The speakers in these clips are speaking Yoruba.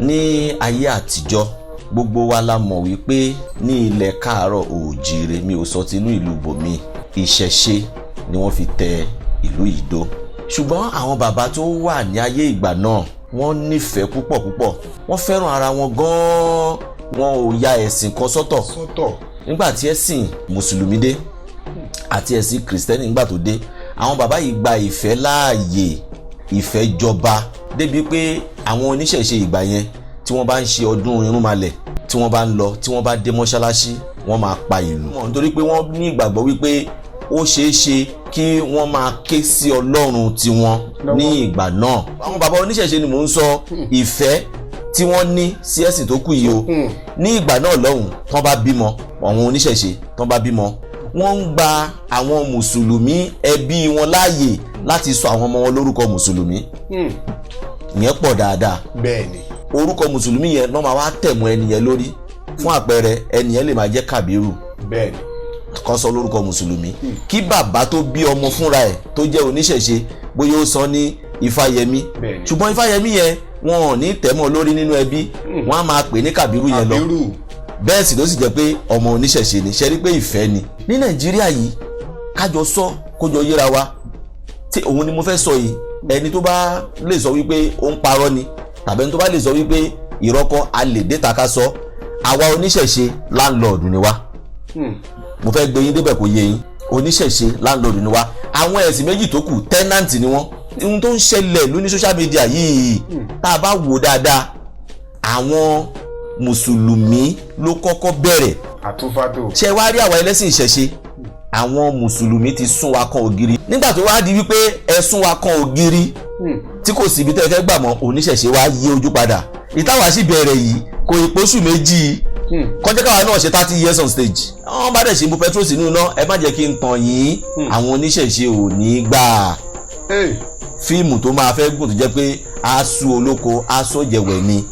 Ní ayé àtijọ́, gbogbo wa la mọ̀ wípé ní ilẹ̀ káàárọ̀ oòjíire, mi ò sọ tinú ìlú bòmí, ìṣẹ̀ṣe ni wọ́n fi tẹ ìlú yìí dó. Ṣùgbọ́n àwọn bàbá tó wà ní ayé ìgbà náà, wọ́n nífẹ̀ẹ́ púpọ̀ púpọ̀, wọ́n fẹ́ràn ara wọn gan-an, wọn ò ya ẹ̀sìn kan sọ́tọ̀. Sọ́tọ̀. Nígbà tí ẹ̀sìn mùsùlùmí dé àti ẹ̀sìn kìrìsìtẹ́nì nígbà tó dé, àwọn bàbá yìí gba ìfẹ́ láàyè, ìfẹ́ jọba débi pé àwọn oníṣẹ̀ṣe ìgbà yẹn, tí wọ́n bá ń ṣe ọdún irúnmalẹ̀, tí wọ́n bá ń lọ, tí wọ́n bá dé mọ́ṣáláṣí, wọ́n máa pa ìlú, nítorí pé wọ́n ní ìgbàgbọ́ wípé ó ṣeé ṣe kí wọ́n máa ké sí Ọlọ́run tiwọn ní ìgbà náà. Àwọn bàbá oníṣẹ̀ṣe ni mò ń sọ ìfẹ́ tí wọ́n ní sí ẹ̀sìn tó kù yìí o. Ní ìgbà náà lọ́hùn, tán bá bímọ, àwọn oníṣẹ̀ṣe tán bá bímọ, wọ́n ń gba àwọn mùsùlùmí ẹbí wọn láàyè láti sọ àwọn ọmọ wọn lórúkọ mùsùlùmí. Ìyẹn pọ̀ dáadáa. Orúkọ mùsùlùmí yẹn lọ́ máa wá tẹ̀ mọ́ ẹni yẹn lórí. Fún àpẹẹrẹ, ẹni yẹn lè máa jẹ́ Kàbírù, kan sọ lórúkọ mùsùlùmí, kí bàbá tó bí ọmọ fúnra ẹ̀ tó jẹ́ oníṣẹ̀ṣe, bóyá ó sọ ní Ifáyẹmí, ṣùgbọ́n Ifáyẹmí yẹn, wọn ò ní tẹ̀mọ́ lórí nínú ẹbí, wọn á máa pè ní Kàbírù yẹn lọ. Kàbírù. Bẹ́ẹ̀ sì ló sì jẹ́ pé ọmọ oníṣẹ̀ṣe ni. Ṣe rí pé ìfẹ́ ni ní Nàìjíríà yìí, kájọ sọ kójọ yéra wa tí òun ni mo fẹ́ sọ yìí. Ẹni tó bá lè sọ wípé ó ń parọ́ ni, tàbí ẹni tó bá lè sọ wípé ìrọ́kọ́, a lè dé ta ká sọ. Àwa oníṣẹ̀ṣe, landlord ni wá. Mo fẹ́ gbé yín débẹ̀ kó yé yín. Oníṣẹ̀ṣe, landlord ni wá. Àwọn ẹ̀sìn méjì tó kù, tenant ni wọ́n. Ohun tó ń ṣẹlẹ̀ lóní social media yìí, tá a bá wò dáadáa, àwọn mùsùlùmí ló kọ́kọ́ bẹ̀rẹ̀. Àtúfàtò. Ṣé wá rí àwa ẹlẹ́sìn ìṣẹ̀ṣe, àwọn mùsùlùmí ti sún wa kan ògiri. Nígbà tó wá di wípé ẹ sún wa kan ògiri tí kò síbi tẹ́ ẹ fẹ́ gbà mọ́, oníṣẹ̀ṣe wá yí ojú padà. Ìtawà sì bẹ̀rẹ̀ yìí kò ì pósù 2 kọjá káwa náà ṣe 30 years on stage. Wọ́n bá dẹ̀ ṣe bu petrol sínú iná, ẹ má jẹ́ kí n tàn yín, àwọn oníṣẹ̀ṣe ò ní gbà. Fíìmù tó máa fẹ́ gùn, tó jẹ́ pé aṣọ olóko aṣọ jẹ̀wẹ̀ ni,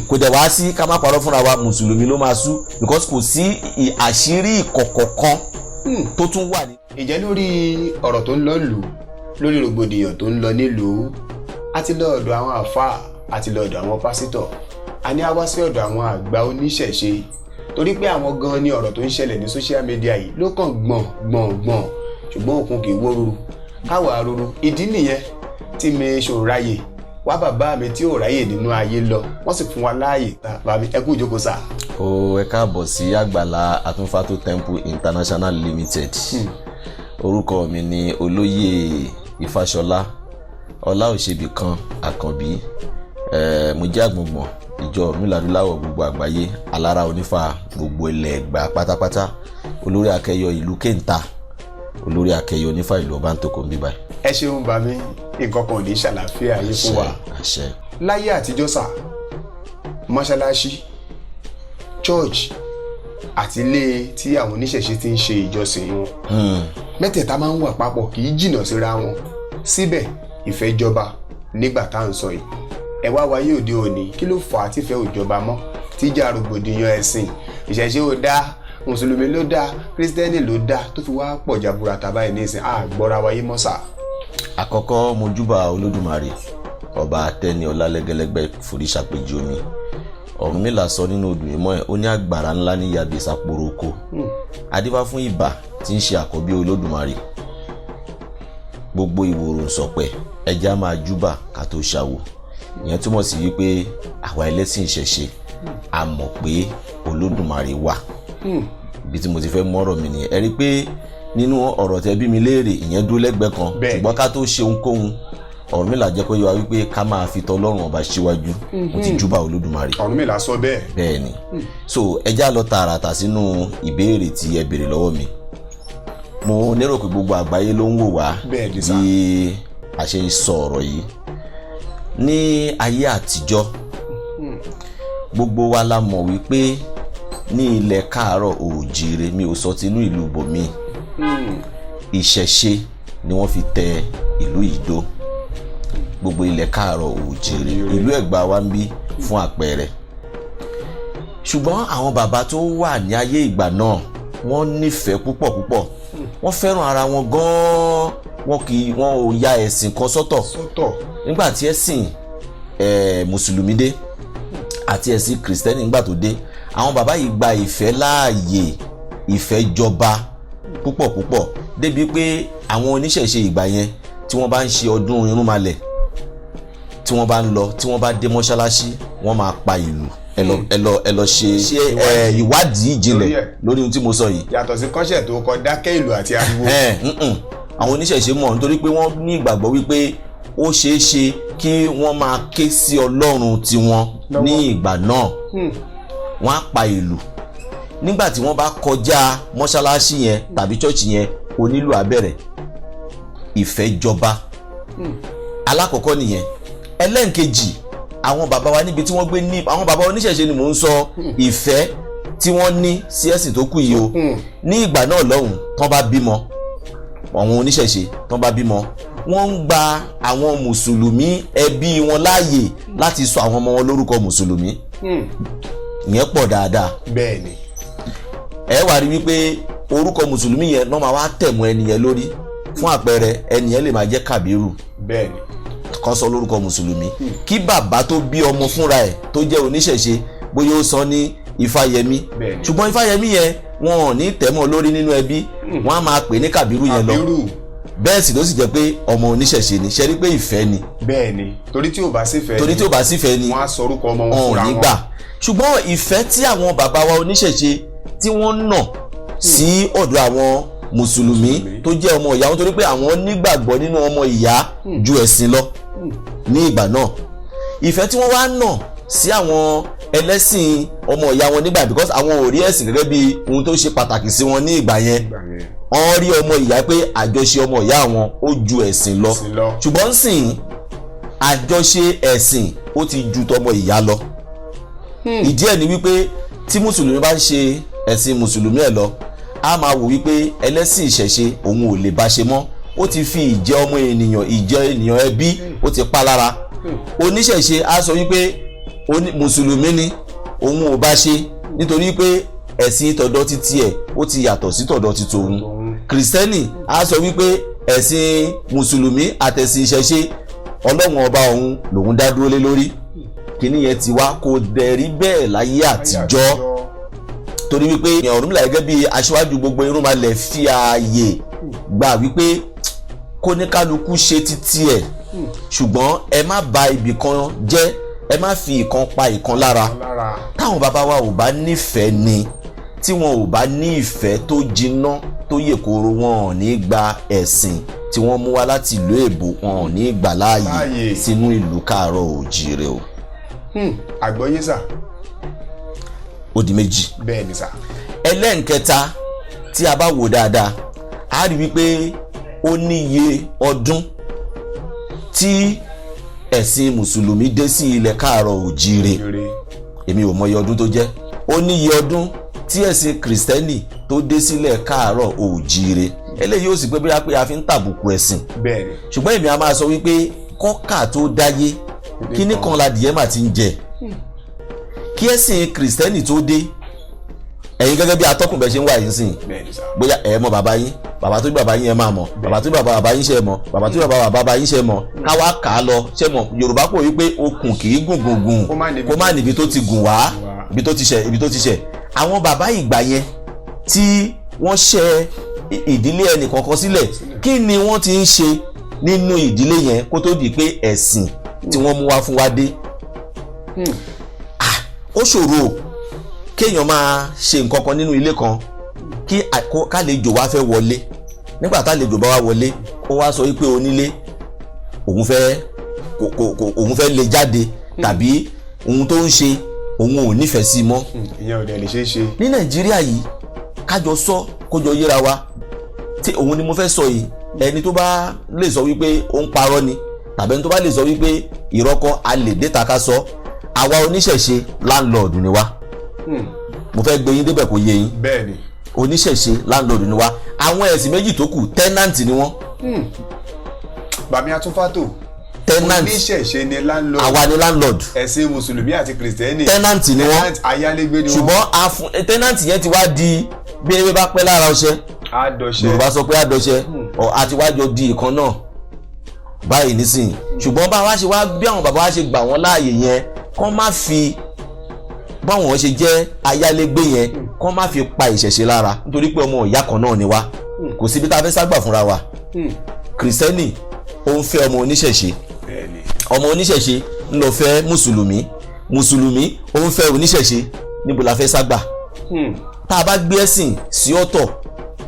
kò dẹ̀ wá sí. Ká má parọ́ fúnra wa, mùsùlùmí ló máa sú, because kò sí àṣírí ìkọ̀kọ̀ kan tó tún wà ní. Ìjẹ́ lórí ọ̀rọ̀ tó ń lọ lù, lórí rògbòdìyàn tó ń lọ nílùú, a ti lọ ọ̀dọ̀ àwọn àfáà, a ti lọ ọ̀dọ̀ àwọn pásítọ̀, a ní a wá sí ọ̀dọ̀ àwọn àgbà oníṣẹ̀ṣe, torí pé àwọn gan ni ọ̀rọ̀ tó ń ṣẹlẹ̀ ní social media yìí ló kàn gbọ̀n gbọ̀n gbọ̀n. Ṣùgbọ́n òkun kì í wó ruru káwa ruru. Ìdí nìyẹn tí mi ṣòráyè wá bàbá mi tí ò ráyè nínú ayé lọ, wọ́n sì fún wa láàyè. Bàbá mi, ẹ kú ìjókòó sà. O, ẹ káàbọ̀ sí àgbàlá Àtúnfàtò Temple International Limited. Orúkọ mi ni Olóyè Ifáṣọlá Ọláòṣèbìkan Àkànbí. Mo jẹ́ àgbọ̀ngbọ̀n ìjọ Ọ̀rúnmìlà adúláwọ̀ gbogbo àgbáyé, alára onífà gbogbo ilẹ̀ Ẹ̀gbá pátápátá, olórí akẹyọ ìlú Kéńtà, olórí akẹyọ onífà ìlú Ọbántòkò ń bíbáyìí. Ẹ ṣeun bá mi, nǹkan kan ò ní ṣàlàáfíà yín fún wa. Àṣẹ. Láyé àtijọ́ sà, mọ́ṣáláṣí, church àti ilé tí àwọn oníṣẹ̀ṣe ti ń ṣe ìjọsìn wọn, mẹ́tẹ̀ẹ̀ta máa ń wà papọ̀, kì í jìnnà síra wọn. Síbẹ̀ ìfẹ́ jọba nígbà tá à ń sọ yìí. Ẹ wá wáyé òde òní, kí ló fà á tífẹ́ ò jọba mọ́, tíjà rògbòdìyàn ẹ̀sìn, ìṣẹ̀ṣe ò dáa, mùsùlùmí ló dáa, kírísítẹ́nì ló dáa, tó fi wá pọ̀ jaburata báyìí nísìn, àgbọ́ra wáyé mọ́sà? Àkọ́kọ́, mojúbà Olódùmarè, ọba atẹni ọlá lẹ́gẹ́lẹ́gbẹ́ forí ṣàpèjì omi. Ọ̀rúnmìlà sọ nínú odù mímọ́ ẹ̀, ó ní àgbàrá ńlá ní yabi ìsapòrò oko, adífá fún ìbà tí ń ṣe àkọ́bí Olódùmarè. Gbogbo ìwòrò sọ̀pẹ̀, ẹja máa júbà ká tó ṣàwò. Ìyẹn túmọ̀ sí wípé àwa ẹlẹ́sìn ìṣẹ̀ṣe, a mọ̀ pé Olódùmarè wà. Ibi tí mo ti fẹ́ mọ́rọ̀ mi nìyẹn. Ẹ rí i pé nínú ọ̀rọ̀ tẹ́ bí mi léèrè, ìyẹn dúró lẹ́gbẹ̀ẹ́ kan. Ṣùgbọ́n ká tó ṣe ohunkóhun, Ọ̀rúnmìlà jẹ́ kó yé wa wípé ká máa fi tọlọ́run ọba síwájú. Mo ti júbà Olódùmarè. Ọ̀rúnmìlà sọ bẹ́ẹ̀. Bẹ́ẹ̀ ni. So ẹ já lọ tààràtà sínú ìbéèrè tí ẹ béèrè lọ́wọ́ mi. Mo lérò pé gbogbo àgbáyé ló ń wò wá Bẹ́ẹ̀ ni sà. bí a ṣe ń sọ ọ̀rọ̀ yìí. Ní ayé àtijọ́, gbogbo wa la mọ̀ wípé ní ilẹ̀ káàárọ̀ oòjíire, mi ò sọ tinú ìlú bòmíì, ìṣẹ̀ṣe ni wọ́n fi tẹ ìlú yìí dó. Gbogbo ilẹ̀ káàárọ̀ oòjíire, ìlú Ẹ̀gbá wa ń bí fún àpẹẹrẹ. Ṣùgbọ́n àwọn bàbá tó wà ní ayé ìgbà náà, wọ́n nífẹ̀ẹ́ púpọ̀ púpọ̀, wọ́n fẹ́ràn ara wọn gan-an, wọn kì í wọn ò ya ẹ̀sìn kan sọ́tọ̀. Sọ́tọ̀. Nígbà tí ẹ̀sìn mùsùlùmí dé àti ẹ̀sìn kìrìsìtẹ́nì nígbà tó dé, àwọn bàbá yìí gba ìfẹ́ láàyè, ìfẹ́ jọba púpọ̀ púpọ̀, débi pé àwọn oníṣẹ̀ṣe ìgbà yẹn, tí wọ́n bá ń ṣe ọdún irúnmalẹ̀, tí wọ́n bá ń lọ, tí wọ́n bá dé mọ́ṣáláṣí, wọ́n máa pa ìlú. Ẹ lọ ṣe ìwádìí ìjìnlẹ̀ Lórí ẹ̀. lórí ohun tí mo sọ yìí. Yàtọ̀ sí kọ́ṣẹ̀ tó kọ dákẹ́ ìlú àti ariwo. Àwọn oníṣẹ̀ṣe mọ̀, nítorí pé wọ́n ní ìgbàgbọ́ wípé ó ṣeé ṣe kí wọ́n máa ké sí Ọlọ́run tiwọn ní ìgbà náà. Wọ́n á pa ìlú nígbà tí wọ́n bá kọjá mọ́ṣáláṣí yẹn tàbí church yẹn, onílù á bẹ̀rẹ̀. Ìfẹ́ jọba alákọ̀ọ́kọ́ nìyẹn. Ẹlẹ́ǹkejì, àwọn bàbá wa níbi tí wọ́n gbé ní, àwọn bàbá oníṣẹ̀ṣe ni mò ń sọ, ìfẹ́ tí wọ́n ní sí ẹ̀sìn tó kù yìí o, ní ìgbà náà lọ́hùn, tán bá bímọ, àwọn oníṣẹ̀ṣe tán bá bímọ, wọ́n ń gba àwọn mùsùlùmí ẹbí wọn láàyè láti sọ àwọn ọmọ wọn lórúkọ mùsùlùmí. Ìyẹn pọ̀ dáadáa. Bẹ́ẹ̀ ni. Ẹ wá rí wípé orúkọ mùsùlùmí yẹn lọ́ máa wá tẹ̀ mọ́ ẹni yẹn lórí. Fún àpẹẹrẹ, ẹni yẹn lè máa jẹ́ Kàbírù, bẹ́ẹ̀ ni kan sọ lórúkọ mùsùlùmí, kí bàbá tó bí ọmọ fúnra ẹ̀ tó jẹ́ oníṣẹ̀ṣe, bóyá ó sọ ní Ifáyẹmí. Bẹ́ẹ̀ni. Ṣùgbọ́n Ifáyẹmí yẹn, wọn ò ní tẹ̀mọ́ lórí nínú ẹbí, wọn á máa pè ní Kàbírù yẹn lọ. Kàbírù. Bẹ́ẹ̀ sì ló sì jẹ́ pé ọmọ oníṣẹ̀ṣe ni. Ṣe rí pé ìfẹ́ ni? Bẹ́ẹ̀ ni, torí tí ò bá sí fẹ́, Torí tí ò bá sífẹ́ ni, wọ́n á sọ orúkọ ọmọ wọn wọn ò fúnra ní wọn. gbà. Ṣùgbọ́n ìfẹ́ tí àwọn bàbá wa oníṣẹ̀ṣe tí wọ́n nà sí ọ̀dọ̀ àwọn mùsùlùmí tó jẹ́ ọmọ ìyá wọn, torí pé àwọn nígbàgbọ́ nínú ọmọ ìyá ju ẹ̀sìn lọ ní ìgbà náà, ìfẹ́ tí wọ́n wá nà sí àwọn ẹlẹ́sìn ọmọ ìyá wọn nígbà, because àwọn ò rí ẹ̀sìn gẹ́gẹ́ bí ohun tó ṣe pàtàkì sí wọn ní ìgbà yẹn, Ìgbà yẹn. wọ́n rí ọmọ ìyá pé àjọṣe ọmọ ìyá àwọn ó ju ẹ̀sìn lọ. Ẹ̀sìn lọ. Ṣùgbọ́n sìn, àjọṣe ẹ̀sìn ó ti ju tọmọ ìyá lọ. Ìdí ẹ̀ ni wípé tí mùsùlùmí bá ń ṣe ẹ̀sìn mùsùlùmí ẹ̀ lọ, á máa wò wípé ẹlẹ́sìn ìṣẹ̀ṣe òun ò lè bá ṣe mọ́. Ó ti fi ìjẹ́ ọmọ ènìyàn, ìjẹ́ ènìyàn ẹbí, ó ti pa lára. Oníṣẹ̀ṣe á sọ wípé mùsùlùmí ni, òun ò bá ṣe, nítorí pé ẹ̀sìn tọ̀dọ̀ ti tiẹ̀ ó ti yàtọ̀ sí tọ̀dọ̀ ti tòun. Kìrìsìtẹ́nì á sọ wípé ẹ̀sìn mùsùlùmí àtẹ̀sìn ìṣẹ̀ṣe, Ọlọ́run ọba òun lòun dá dúró lé lórí. Kíní yẹn ti wá kò dẹ̀ rí bẹ́ẹ̀ láyé àtijọ́, torí wípé ìyẹn Ọ̀rúnmìlà gẹ́gẹ́ bí aṣíwájú gbogbo irúnmalẹ̀ fi ààyè gbà wípé kóníkálukú ṣe títí ẹ̀, ṣùgbọ́n ẹ má ba ibì kan jẹ́, ẹ má fi ìkan pa ìkan lára. Lára. Táwọn bàbá wa ò bá nífẹ̀ẹ́ ni, tí wọn ò bá ní ìfẹ́ tó jiná tó yè kooro, wọn ò ní gba ẹ̀sìn tí wọ́n mú wá láti ìlú èbó, wọn ò ní gbà láàyè Láàyè. sínú ìlú káàárọ̀ òjíire o. Àgbọ́yé sà. Ó di méjì. Bẹ́ẹ̀ ni sà. Ẹlẹ́nkẹta, tí a bá wò dáadáa, a rí wípé ó níye ọdún tí ẹ̀sìn mùsùlùmí dé sí ilẹ̀ káàárọ̀ òjíire. Ire. Èmi ò mọye ọdún tó jẹ́. Ó níye ọdún tí ẹ̀sìn kìrìsìtẹ́nì tó dé sílẹ̀ káàárọ̀ òjíire. Eléyìí ó sì pé bóyá pé a fi ń tàbùkù ẹ̀sìn, Bẹ́ẹ̀ ni. ṣùgbọ́n èmi a máa sọ wípé kọ́kà tó dáyé, kíní kan ladìyẹ mà ti ń jẹ. Kí ẹ̀sìn kìrìsìtẹ́nì tó dé, ẹ̀yin gẹ́gẹ́ bí atọ́kùn bẹ́ẹ̀ ṣe ń wà yìí sìn, Bẹ́ẹ̀ ni sà. bóyá ẹ mọ̀ bàbá yín, bàbá tó bí bàbá yín, ẹ máa mọ̀ bàbá tó bí bàbá bàbá yín, ṣe mọ̀ bàbá tó bí bàbá bàbá yín, ṣe mọ̀ káwá kà á lọ, ṣe mọ̀ Yorùbá pò wípé okùn kì í gùn gùn gùn Kó má níbi kó má níbi tó ti gùn wá, wá. Ibi tó ti ṣẹ̀, ibi tó ti ṣẹ̀. Àwọn bàbá ìgbà yẹn tí wọ́n ṣe ìdílé ẹnì kọ̀ọ̀kan sílẹ̀, kí ni wọ́n ti ń ṣe nínú ìdílé yẹn kó tó di pé ẹ̀sìn tí wọ́n mú wá fún wa dé? Ó ṣòro kéèyàn máa ṣe nǹkan kan nínú ilé kan kí kálejò wá fẹ́ wọlé. Nígbà tálejò bá wá wọlé, ó wá sọ wípé onílé òun fẹ́ kò kò kò òun fẹ́ lé jáde, tàbí ohun tó ń ṣe òun ò nífẹ̀ẹ́ sí mọ́. Ìyẹn ò dẹ̀ lè ṣeé ṣe. Ní Nàìjíríà yìí, kájọ sọ kójọ yéra wa, tí òun ni mo fẹ́ sọ yìí, ẹni tó bá lè sọ wípé ó ń parọ́ ni, tàbí ẹni tó bá lè sọ wípé ìrọ́kọ́, a lè dé ta ká sọ. Àwa oníṣẹ̀ṣe, landlord ni wá. Mo fẹ́ gbé yín débẹ̀ kó yé yín. Bẹ́ẹ̀ ni. Oníṣẹ̀ṣe, landlord ni wá. Àwọn ẹ̀sìn méjì tó kù, tenant ni wọ́n. Bàmí Atúnfátò. Tenant. Oníṣẹ̀ṣe ni landlord. Àwa ni landlord. Ẹ̀sìn mùsùlùmí àti kìrìsìtẹ́nì, Tenant ni wọ́n. Tenant, ayálégbé ni wọ́n. Ṣùgbọ́n tenant yẹn ti wá di bí ewé bá pẹ́ lára ọṣẹ, Àdọ̀ṣe. Yorùbá sọ pé àdọ̀ṣe ọ àti wájọ di ìkan náà báyìí nísìnyí. Ṣùgbọ́n bá wa ṣe wá bí àwọn bàbá wa ṣe gbà wọ́n láàyè yẹn, kán má fi Báwọn ṣe jẹ́ ayálégbé yẹn, kán má fi pa ìṣẹ̀ṣe lára, nítorí pé ọmọ ìyá kan náà ni wá. Kò síbi tá a fẹ́ ságbà fúnra wa. Kìrìsìtẹ́nì ó ń fẹ́ ọmọ oníṣẹ̀ṣe, ọmọ oníṣẹ̀ṣe ń lọ fẹ́ mùsùlùmí, mùsùlùmí ó ń fẹ́ oníṣẹ̀ṣe. Níbo la fẹ́ ságbà? Tá a bá gbé ẹ̀sìn sí ọ̀tọ̀,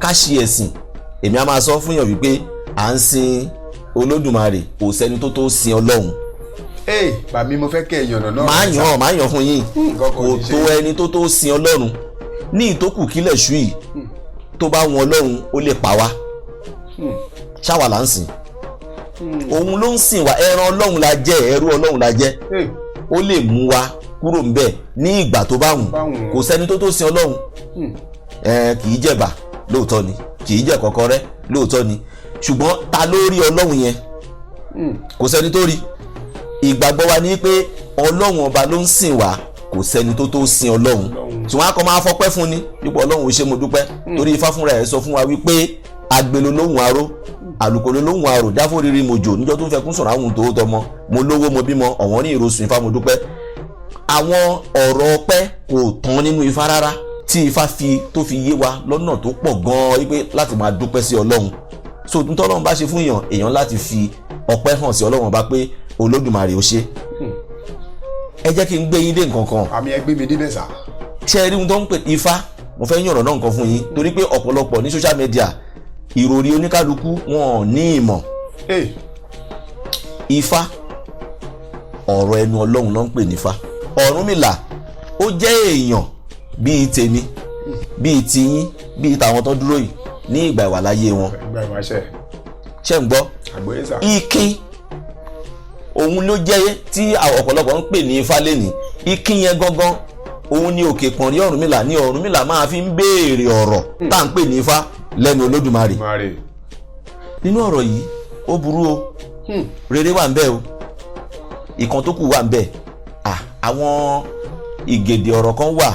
ká ṣe ẹ̀sìn. Èmi á máa sọ fún yàn wípé à ń sin Olódùmarè, kò sẹ́ni tó tó sin Ọlọ́run. Ee, bàmí, mo fẹ́ kẹ́ ẹ yànnà náà. Máa yàn, máa yàn fún yín. Nǹkan kan kò ò ní ṣe. Tó ẹni tó tó sin Ọlọ́run ní ìtókù kílẹ̀ ṣú yìí, tó bá wọn Ọlọ́run, ó lè pa wá. Ṣáwa là ń sìn, òun ló ń sìn wá. Ẹran Ọlọ́run la jẹ́, ẹrú Ọlọ́run la jẹ́. Ó lè mú wa kúrò ńbẹ̀ ní ìgbà tó bá wù. Bá wù. Kò sẹ́ni tó tó sin Ọlọ́run. Ẹ kì í jẹ̀bà lóòótọ́ ni, kì í jẹ kọ́kọ́rẹ́ lóòótọ́ ni, ṣùgbọ́n ta ló rí Ọlọ́run yẹn? Kò sẹ́ni tó rí. Ìgbàgbọ́ wa ní pé Ọlọ́run ọba ló ń sìn wá. Kò sẹ́ni tó tó sin Ọlọ́run. Ọlọ́run. Tí wọ́n á kọ́ máa fọpẹ́ fún ni wípé, "Ọlọ́run, ò ṣe, mo dúpẹ́," torí Ifá fúnra ẹ̀ sọ fún wa wípé agbelo lóhùn aró, àlùkò lóhùn arò, dáfórírí mojò níjọ́ tó ń fẹ́ kún sọ̀rọ̀ àwọn tó tọmọ. Mo lówó, mo bímọ, ọ̀wọ́n ní ìrosùn Ifá, mo dúpẹ́. Àwọn ọ̀rọ̀ ọpẹ́ kò tán nínú Ifá rárá, tí Ifá fi tó fi yé wa lọ́nà tó pọ̀ gan-an wípé láti máa dúpẹ́ sí Ọlọ́run. So ntọ́lọ́run bá ṣe fún èèyàn, èèyàn láti fi ọpẹ́ hàn sí Ọlọ́run ọba pé, "Olódùmarè, ó ṣe." Ẹ jẹ́ kí n gbé yín dé nǹkan kan. Àmì, ẹ gbé mi débẹ̀ sà. Ṣé ẹ rí ohun tó ń pè Ifá? Mo fẹ́ yànnà náà nǹkan fún yín, torí pé ọ̀pọ̀lọpọ̀ ní social media, ìròrí oníkálukú, wọn ò ní ìmọ̀. Ifá, ọ̀rọ̀ ẹnu Ọlọ́run ló ń pè nífá. Ọ̀rúnmìlà, ó jẹ́ èèyàn bíi tèmi, bíi tiyín, bíi tàwọn tó dúró yìí ní ìgbà ìwàláyé wọn. Ìgbà ìwáṣẹ̀. Ṣé ń gbọ́? Àgbóyè sà. Ikin, òun ló jẹ́ tí àwọn ọ̀pọ̀lọpọ̀ ń pè ní Ifá lẹ́nìí. Ikin yẹn gangan, òun ni òkè pọ̀nrí Ọ̀rúnmìlà ní Ọ̀rúnmìlà máa fi ń béèrè ọ̀rọ̀ tá à ń pè ní Ifá lẹ́nu Olódùmarè. Mare. Nínú ọ̀rọ̀ yìí, ó burú o, rere wà ń bẹ o, ìkan tó kù wà ń bẹ. Ah, àwọn ìgèdè ọ̀rọ̀ kan wà,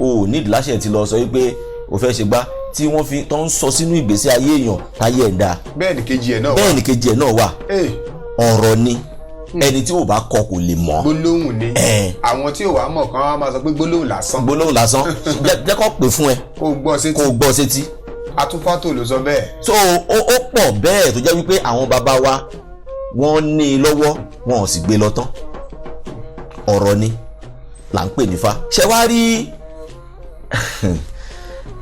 o ò nídìí láṣẹ ti lọ sọ wípé o fẹ́ ṣe gbá tí wọ́n fi tó ń sọ sínú ìgbésí ayé èèyàn táyé ẹ̀ ń dáa. Bẹ́ẹ̀ ni kejì ẹ̀ náà wà. Bẹ́ẹ̀ ni kejì ẹ̀ náà wà. Ọ̀rọ̀ ni, ẹni tí ò bá kọ kò lè mọ̀. Gbólóhùn ni. Ẹ̀. Àwọn tí ò wá mọ̀ kan á máa sọ pé gbólóhùn lásán. Gbólóhùn lásán. Jẹ́ kó pè fún ẹ. Kó o gbọ́ sétí. Kó o gbọ́ sétí. Atúfátò ló sọ bẹ́ẹ̀. So ó pọ̀ bẹ́ẹ̀ tó jẹ́ wípé àwọn bàbá wa, wọ́n ní i lọ́wọ́, wọn ò sì gbé lọ tán. Ọ̀rọ̀ ni là ń pè nífá. Ṣé wàá rí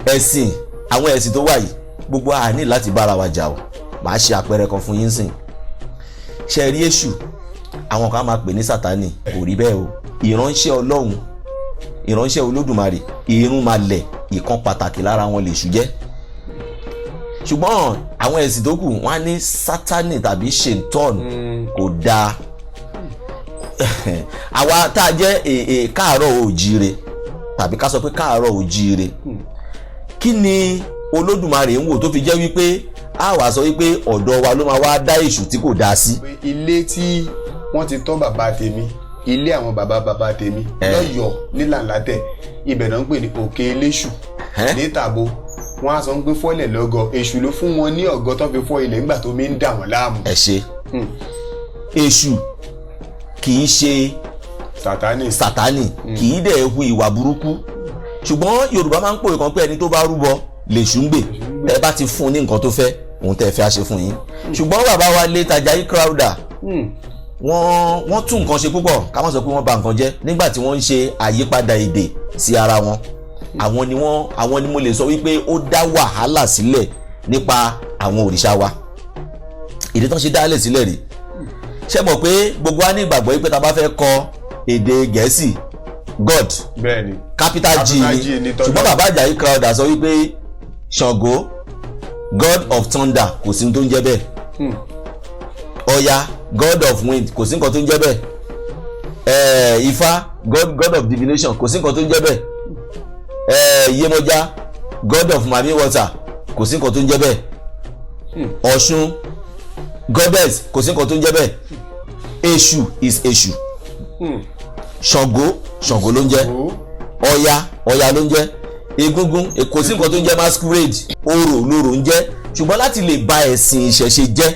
ẹ̀sìn, àwọn ẹ̀sìn tó wà yìí, gbogbo a ní láti bára wa jà o. Màá ṣe àpẹẹrẹ kan fún yín sìn. Ṣe rí Èṣù, àwọn kan á máa pè ní Sátánì. Kò rí bẹ́ẹ̀ o. Ìránṣẹ́ Ọlọ́run, ìránṣẹ́ Olódùmarè, irun máa lẹ̀, ìkan pàtàkì lára wọn lèṣù jẹ́. Ṣùgbọ́n àwọn ẹ̀sìn tó kù, wọ́n á ní Sátánì tàbí Ṣèǹtọ́n, kò dáa. Àwa tá a jẹ́ èè káàárọ̀ òjíire, tàbí ká sọ pé káàárọ̀ òjíire, kí ni Olódùmarè ń wò tó fi jẹ́ wípé a wàá sọ wípé ọ̀dọ̀ wa ló máa wá dá èṣù tí kò dáa sí? Pé ilé tí wọ́n ti tọ́ bàbá tèmi, ilé àwọn bàbá bàbá tèmi lọ́yọ̀ọ́ nílànlátẹ̀, ibẹ̀ náà ń pè ní Òkè Eléṣù ní Tàbó. Wọ́n á sọ pé fọ́lẹ̀ lọ́gọ̀, èṣù ló fún wọn ní ọ̀gọ́ tó fi fọ́ ilẹ̀ nígbà tó mi ń dà wọ́n láàmú. Ẹ ṣe. Èṣù kì í ṣe Sátánì. Sátánì kì í dẹ̀ hu ìwà burúkú, ṣùgbọ́n Yorùbá máa ń pòwe kan pé ẹni tó bá rúbọ lèṣù ń gbè. Ẹ bá ti fún un ní nǹkan tó fẹ́, òun tẹ́ fẹ́ á ṣe fún yín. Ṣùgbọ́n bàbá wa late Àjàyí Crowther, wọ́n tún nǹkan ṣe púpọ̀, ká má sọ pé wọ́n bà nǹkan jẹ́ nígbà tí wọ́n ń ṣe àyípadà èdè sí ara wọn. Àwọn ni wọ́n, àwọn ni mo lè sọ wípé ó dá wàhálà sílẹ̀ nípa àwọn òrìṣà wa. Ìdí tán ṣe dálẹ̀ sílẹ̀ rèé. Ṣé mọ̀ pé gbogbo wa ní ìgbàgbọ́ wípé tá a bá fẹ́ kọ èdè Gẹ̀ẹ́sì, God, Bẹ́ẹ̀ni capital G Capital G ni. ni tọ́lọ́. Ṣùgbọ́n bàbá Àjàyí Crowther sọ wípé Ṣàngó, God of thunder, kò sí ní tó ń jẹ́ bẹ́ẹ̀. Ọya, God of wind, kò sí nǹkan tó ń jẹ́ bẹ́ẹ̀. Ifá, God of divination, kò sí nǹkan tó ń jẹ́ bẹ́ẹ̀. Yemọja, God of mami water, kò sí nǹkan tó ń jẹ́ bẹ́ẹ̀. Ọ̀ṣun, goddess, kò sí nǹkan tó ń jẹ́ bẹ́ẹ̀. Èṣù is Èṣù. Ṣàngó, Ṣàngó ló ń jẹ́. Ọya, Ọya ló ń jẹ́. Egúngún, kò sí nǹkan tó ń jẹ́ masquerade. Orò lorò ń jẹ́. Ṣùgbọ́n láti lè ba ẹ̀sìn ìṣẹ̀ṣe jẹ́,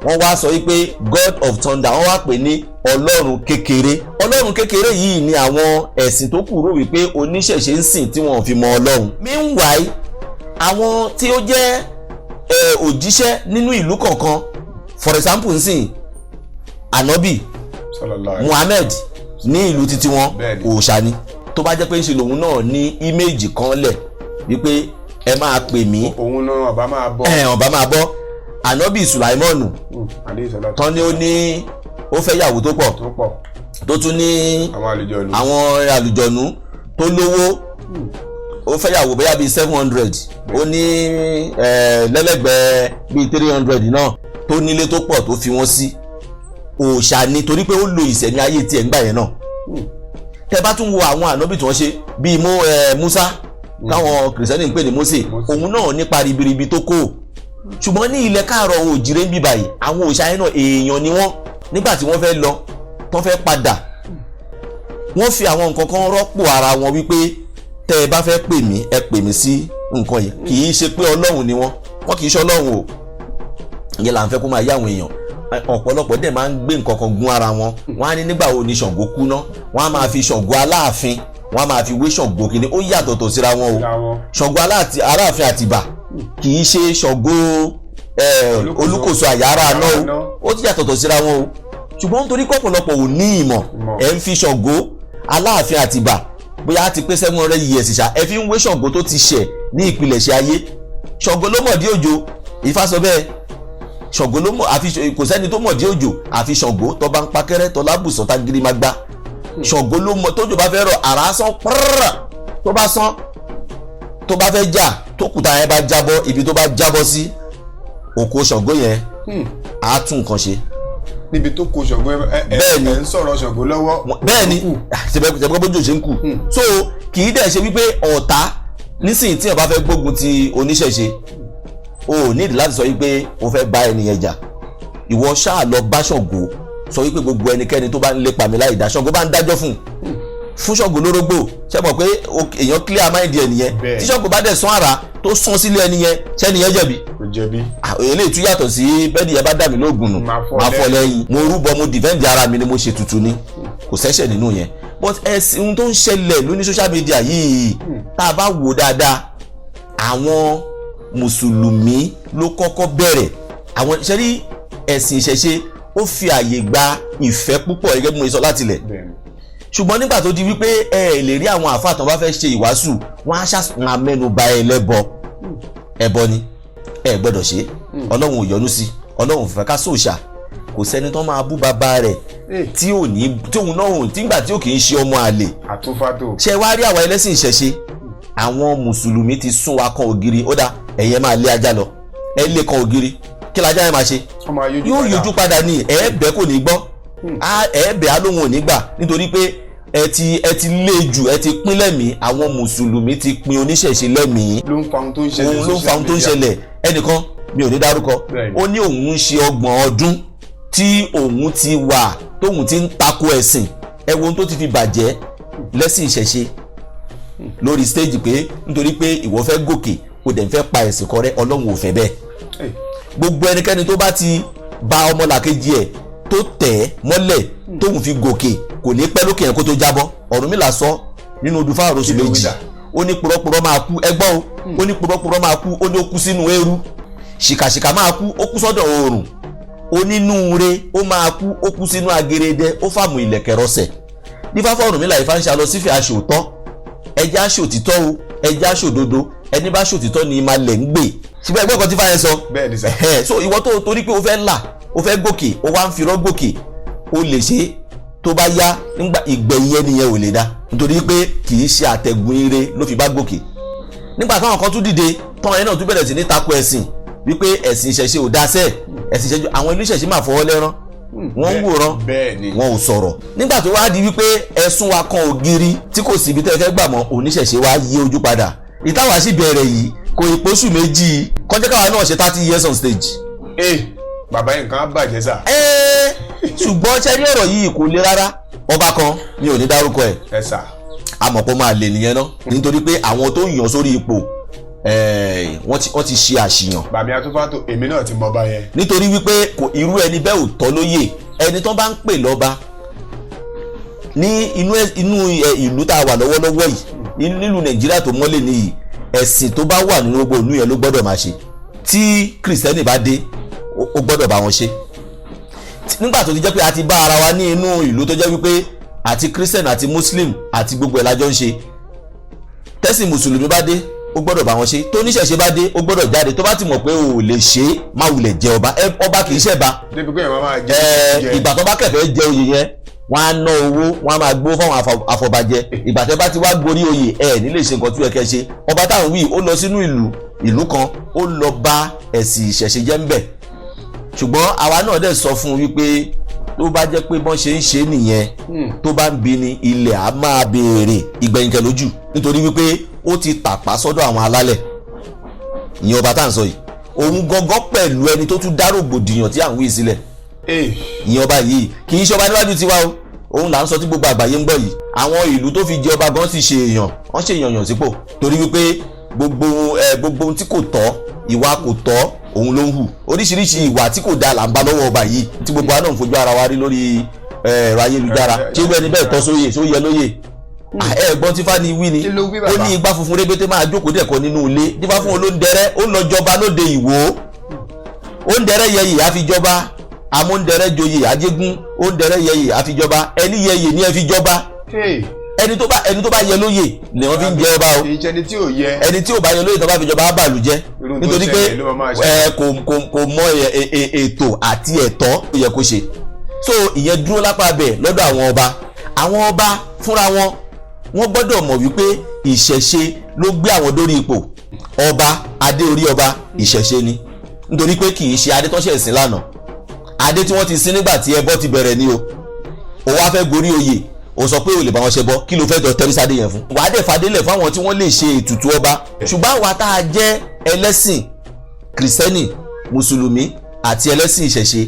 wọ́n wá sọ wípé God of thunder, wọ́n wá pè ní Ọlọ́run kékeré. Ọlọ́run kékeré yìí ni àwọn ẹ̀sìn tó kù rò wípé oníṣẹ̀ṣe ń sìn tí wọ́n fi mọ Ọlọ́run. Meanwhile, àwọn tí ó jẹ́ òjíṣẹ́ nínú ìlú kọ̀ọ̀kan, for example nsìn, Ànábì Sallallahu alaihi. Muhammed ní ìlú títí wọn, òòṣà ni. Tó bá jẹ́ pé ń ṣe lòun náà ní image kan lẹ̀ wípé ẹ máa pè mí, òun náà ọba máa bọ̀. Ẹ ọba máa bọ́. Ànábì Sùláìmọ́nù Alayhi salatu. tán ni ó ní ó fẹ́ yàwó tó pọ̀, tó pọ̀, tó tún ní àwọn àlejò ìlú, àwọn àlùjọ̀nú tó lówó. Ó fẹ́ yàwó bóyá bíi 700, ó ní lẹ́lẹ́gbẹ̀ẹ́ bíi 300 náà, tó nílé tó pọ̀ tó fi wọ́n sí. Òòṣà ni, torí pé ó lo ìsẹ̀mí ayé tiẹ̀ ńgbà yẹn náà. Tẹ bá tún wo àwọn ànábì tí wọ́n ṣe bíi Musa táwọn Kìrìsìtẹ́nì ń pè ní Mósè, Mósè. òun náà nípa ribiribi tó kó. Ṣùgbọ́n ní ilẹ̀ káàrọ̀ òjìrè ń bí báyìí, àwọn òòṣà yẹn náà, èèyàn ni wọ́n. Nígbà tí wọ́n fẹ́ lọ, tó fẹ́ padà, wọ́n fi àwọn nǹkan kan rọ́pò ara wọn wípé tẹ́ ẹ bá fẹ́ pè mí, ẹ pè mí sí nǹkan yìí. Kì í ṣe pé Ọlọ́run ni wọ́n, wọ́n kì í ṣe Ọlọ́run o. Ìyẹn là ń fẹ́ kó máa yá àwọn èèyàn. Ọ̀pọ̀lọpọ̀ dẹ̀ máa ń gbé nǹkan kan gún ara wọn. Wọ́n á ní nígbà wo ni Ṣàngó kú ná? Wọ́n á máa fi Ṣàngó Aláàfin, wọ́n á máa fi wé Ṣàngó kìíní. Ó yàtọ̀tọ̀ síra wọn o. Síra wọn. Ṣàngó Aláàfin Àtìbà kì í ṣe Ṣàngó Olúkòso. Olúkòso àyàrá náà Àyàrá o. Ó ti yàtọ̀tọ̀ síra wọn o. Ṣùgbọ́n nítorí pọ̀pọ̀lọpọ̀ ò ní ìmọ̀, Ìmọ̀. ẹ̀ ń fi Ṣàngó Aláàfin Àtìbà, bóyá á ti pé 700 years ṣá, ẹ fi ń wé Ṣàngó tó ti ṣẹ̀ ní ìpilẹ̀ṣẹ̀ ayé. Ṣàngó ló mọ̀dí òjò, Ifá sọ bẹ́ẹ̀. Ṣàngó ló mọ̀, àfi kò sẹ́ni tó mọ̀dí òjò àfi Ṣàngó. Tó bá ń pakẹ́rẹ́ tó lábùsọ̀ tá gírí má gbá, Ṣàngó ló mọ̀. Tójò bá fẹ́ rọ̀, àrá sán pẹ́rẹ́. Tó bá sán, tó bá fẹ́ jà, tó kùtà yẹn bá jábọ́, ibi tó bá jábọ́ sí, òkò Ṣàngó yẹn á tún nǹkan ṣe. Níbi tó kó Ṣàngó ẹ ẹ Bẹ́ẹ̀ni. ẹ ń sọ̀rọ̀ Ṣàngó lọ́wọ́. Bẹ́ẹ̀ ni, ṣẹbẹ́ bójú ṣe ń kù. So kì í dẹ̀ ṣe wípé ọ̀tá nísìnyí tí èèyàn bá fẹ́ gbógun ti oníṣẹ̀ṣe, o ò nídìí láti sọ wípé o fẹ́ bá ẹni yẹn jà. Ìwọ ṣáà lọ bá Ṣàngó, sọ wípé gbogbo ẹnikẹ́ni tó bá ń lépa mi láì dá, Ṣàngó bá ń dájọ́ fún Ṣàngó lórógbò. Ṣe mọ̀ pé èèyàn clear mind ẹ nìyẹn. Tí Ṣàngó bá dẹ̀ sán àrà tó sán sílé ẹni yẹn, ṣẹ́ni yẹn jẹ̀bi? Kò jẹ̀bi. Ah, eléyìí tún yàtọ̀ sí bẹ́ẹ̀ni yẹn bá dà mí lóògùn nù, Máa fọ́ máa fọ́ lẹ́yìn. lẹ́yìn. Mo rúbọ, mo defend ara mi ni, mo ṣe tutù ni, kò sẹ́ṣẹ̀ nínú yẹn. But ẹ̀sìn, ohun tó ń ṣẹlẹ̀ lóní social media yìí, tá a bá wò dáadáa, àwọn Mùsùlùmí ló kọ́kọ́ bẹ̀rẹ̀. Àwọn ṣe rí ẹ̀sìn ìṣẹ̀ṣe, ó fi àyè gba ìfẹ́ púpọ̀, gẹ́gẹ́ bí mo ṣe sọ láti ilẹ̀. Ṣùgbọ́n nígbà tó di wípé ẹ lè rí àwọn àfáà tán bá fẹ́ ṣe ìwàásù, wọ́n á ṣàṣùn mẹ́nu bà ẹlẹ́bọ. Ẹbọ ni, ẹ gbọ́dọ̀ ṣe, Ọlọ́run ò yọ́nú sí, Ọlọ́run ò fẹ́ ká sòòṣà. Kò sẹ́ni tó máa bú bàbá rẹ̀ tí ò ní tí òun náà ò tí ngbà tí ò kì í ṣe ọmọ àlè. Àtúnfàtò. Ṣé wá rí àwọn ẹlẹ́sìn ìṣẹ̀ṣe, àwọn Mùsùlùmí ti sún wa kan ògiri. Ó dá ẹ̀yẹ máa lé ajá lọ, ẹ lé kan ògiri, kí lajá yẹn máa ṣe? Wọ́n máa yójú Yóò padà. yọjú padà ní. Ẹ̀ẹ́bẹ̀ kò ní gbọ́, ẹ̀ẹ́bẹ̀ á lóhun ò ní gbà, nítorí pé ẹ ti lé jù, ẹ ti pín lẹ́mìí. Àwọn Mùsùlùmí ti pín oníṣẹ̀ṣe lẹ́mìí. Ló ń fa ohun tó ń ṣẹlẹ̀. Òun ló ń fa ohun tó ń social media. ṣẹlẹ̀. Ẹnìkan, mi ò ní dárúkọ, ó ní òun ń ṣe 30 ọdún tí òun ti wà tóun ti ń tako ẹ̀sìn. Ẹ wo ohun tó ti fi bàjẹ́ lẹ́sìn ìṣẹ̀ṣe lórí stage, pé nítorí pé ìwọ fẹ́ gòkè, o dẹ̀ ń fẹ́ pa ẹ̀sìn kọrẹ́. Ọlọ́run ò fẹ́ bẹ́ẹ̀. Gbogbo ẹnikẹ́ni tó bá ti ba ọmọlàkejì ẹ̀, tó tẹ̀ ẹ́ mọ́lẹ̀ tóun fi gòkè, kò ní pẹ́ lókè yẹn kó tó jábọ́. Ọ̀rúnmìlà sọ nínú odù fáwọn oṣù Kí ló wí méjì. dà? Ó ní purọ́purọ́ máa kú, ẹgbọ́n o. Ó ní purọ́purọ́ máa kú, ó ní ó kú sínú eérú. Ṣìkàṣìkà máa kú, ó kú sọ́dọ̀ oòrùn. Onínúure ó máa kú, ó kú sínú agerede, ó fàmù ìlẹ̀kẹ̀ rọsẹ̀. Nífà fún Ọ̀rúnmìlà, Ifá ń ṣe alọ sífẹ̀ aṣòótọ́. Ẹjẹ́ aṣòtítọ́ o, ẹjẹ́ aṣòdodo. Ẹni bá ṣòtítọ́ ni ìmalẹ̀ ń gbè. Ṣùgbọ́n ẹgbẹ́ kan tí fáyẹn sọ. Bẹ́ẹ̀ ni sà. Ẹ̀hẹ́, so ìwọ tó torí pé o fẹ́ là, o fẹ́ gòkè, o wá ń fi irọ́ gòkè, o lè ṣe é. Tó bá yá, nígbà ìgbẹ̀yìn ẹnìyẹn ò lè dá, nítorí pé kì í ṣe àtẹ̀gùn ire ló fi bá gòkè. Nígbà táwọn kan tún dìde, táwọn yẹn náà tún bẹ̀rẹ̀ sí ní tako ẹ̀sìn wípé ẹ̀sìn ìṣẹ̀ṣe ò dáṣẹ́, ẹ̀sìn ìṣẹ̀ṣe, àwọn ilé ìṣẹ̀ṣe máa fọwọ́ lẹ́rán, wọ́n ń wòran, bẹ́ẹ̀ ni wọn ò sọ̀rọ̀. Nígbà tó wá di wípé ẹ̀sùn wa kan ògiri tí kò síbi tẹ́ ẹ fẹ́ gbà mọ́, oníṣẹ̀ṣe wá yí ojú padà. Ìtawà sì bẹ̀rẹ̀ yìí kò ìpósù méjì kọjá, káwa náà ṣe 30 years on stage. Ee, bàbá yìí, nǹkan á bàjẹ́ sà. Ẹ́ẹ́, ṣùgbọ́n ṣe rí ọ̀rọ̀ yìí kò le rárá. Ọba kan, mi ò ní dárúkọ ẹ̀, Ẹ sà. Àmọ́ kó máa lè nìyẹn náà, nítorí pé àwọn tó yàn sórí ipò, wọ́n ti ṣe àṣìyàn. Bàmí Atúfàtò, èmi náà ti mọ ọba yẹn. Nítorí wípé kò irú ẹni bẹ́ẹ̀ ò tọ́ lóyè. Ẹni tó bá ń pè lọ́ba Ní inú ìlú tá a wà lọ́wọ́lọ́wọ́ yìí, nílùú Nàìjíríà tó mọ́lẹ̀ nìyí, ẹ̀sìn tó bá wà nínú gbogbo ìlú yẹn ló gbọ́dọ̀ máa ṣe. Tí Kìrìsìtẹ́nì bá dé, ó gbọ́dọ̀ bá wọn ṣe. Nígbà tó ti jẹ́ pé a ti bá ara wa ní inú ìlú tó jẹ́ wípé àti Christian àti Muslim àti gbogbo ẹ̀ lájọ ń ṣe, tẹ́sìn Mùsùlùmí bá dé, ó gbọ́dọ̀ bá wọn ṣe. Tó níṣẹ̀ṣe bá dé, ó gbọ́dọ̀ jáde. Tó bá ti mọ̀ pé o ò lè ṣe é, má wulẹ̀ jẹ ọba. Ọba kì í ṣẹ̀ba. Débi pé èèyàn máa jẹ jẹ. Ìgbà tó bá kẹfẹ́ jẹ oyè yẹn, wọ́n á ná owó, wọ́n á máa gbó fáwọn afọbajẹ. Ìgbà tẹ́ bá ti wá gorí oyè, ẹ ní lè ṣe nǹkan tó yẹ kẹ́ ṣe. Ọba táwọn wí, ó lọ sínú ìlú kan, ó lọ bá ẹ̀sìn ìṣẹ̀ṣe jẹ́ ńbẹ̀. Ṣùgbọ́n àwa náà dẹ̀ sọ fún un wípé tó bá jẹ́ pé bọ́n ṣe ń ṣe nìyẹn, tó bá ń bi ni ilẹ̀ á máa béèrè ìgbẹ̀yìnkẹ́ lójú, nítorí wípé ó ti tàpá sọ́dọ̀ àwọn alálẹ̀. Ìyẹn ọba tá à ń sọ yìí, òun gangan pẹ̀lú ẹni tó tún dá rògbòdìyàn tí à ń wí sílẹ̀. Ìyẹn ọba yìí kì í ṣe ọba níwájú tiwa o. Òun là ń sọ tí gbogbo àgbáyé ń gbọ́ yìí. Àwọn ìlú tó fi jẹ ọba gan sì ṣe èèyàn, wọ́n ṣe èèyàn yàn sípò, torí wípé gbogbo ohun tí kò tọ́, ìwà kò tọ́, òun ló ń hù. Oríṣiríṣi ìwà tí kò dáa là ń bá lọ́wọ́ ọba yìí, tí gbogbo wa náà ń fojú ara wa rí lórí ẹ̀rọ ayélujára. Ṣé irú ẹni bẹ́ẹ̀ tọ́ sóyè? Ṣó yẹ lóyè? Ẹ gbọ́n tí fani wí ni. Kí ló wí, Ó bàbá? ní igbá funfun rébété máa jókòó dẹ̀kọ́ nínú ilé dífá fún olóńdẹrẹ́, ó lọ jọba lóde Ìwó. Ó ń dẹrẹ́ yẹyẹ àfijọba, amóńdẹrẹ́ joyè ajégún. Ó ń dẹrẹ́ yẹyẹ àfijọba, ẹni yẹyẹ ní ẹ fi jọba. Ẹni tó bá yẹ lóyè ni wọ́n fi ń jẹ ọba o. Kì í ṣe ẹni tí ò yẹ. Ẹni tí ò bá yẹ lóyè, tó bá fi jọba, á bàlù jẹ́. Irú tó Nítorí pé ṣẹlẹ̀ ló máa ṣẹlẹ̀. ẹ kò mọ ètò àti ẹ̀tọ́ tó yẹ kó ṣe. So ìyẹn dúró lápá bẹ̀ lọ́dọ̀ àwọn ọba. Àwọn ọba fúnra wọn, wọ́n gbọ́dọ̀ mọ̀ wípé ìṣẹ̀ṣe ló gbé àwọn dórí ipò ọba. Adé orí ọba, ìṣẹ̀ṣe ni, nítorí pé kì í ṣe adé tó ṣẹ̀ sí lánàá. Adé tí wọ́n ti sin nígbà tí ẹbọ ti bẹ̀rẹ̀ ni o. O wá fẹ́ gorí oyè, o sọ pé o lè bá wọn ṣe bọ. Kí ló fẹ́ jọ tẹ́rísádé yẹn fún? Wàá dẹ̀ fadélẹ̀ fún àwọn tí wọ́n lè ṣe ètùtù ọba. Ṣùgbọ́n àwa tá a jẹ́ ẹlẹ́sìn Kìrìsìtẹ́nì, Mùsùlùmí àti ẹlẹ́sìn ìṣẹ̀ṣe,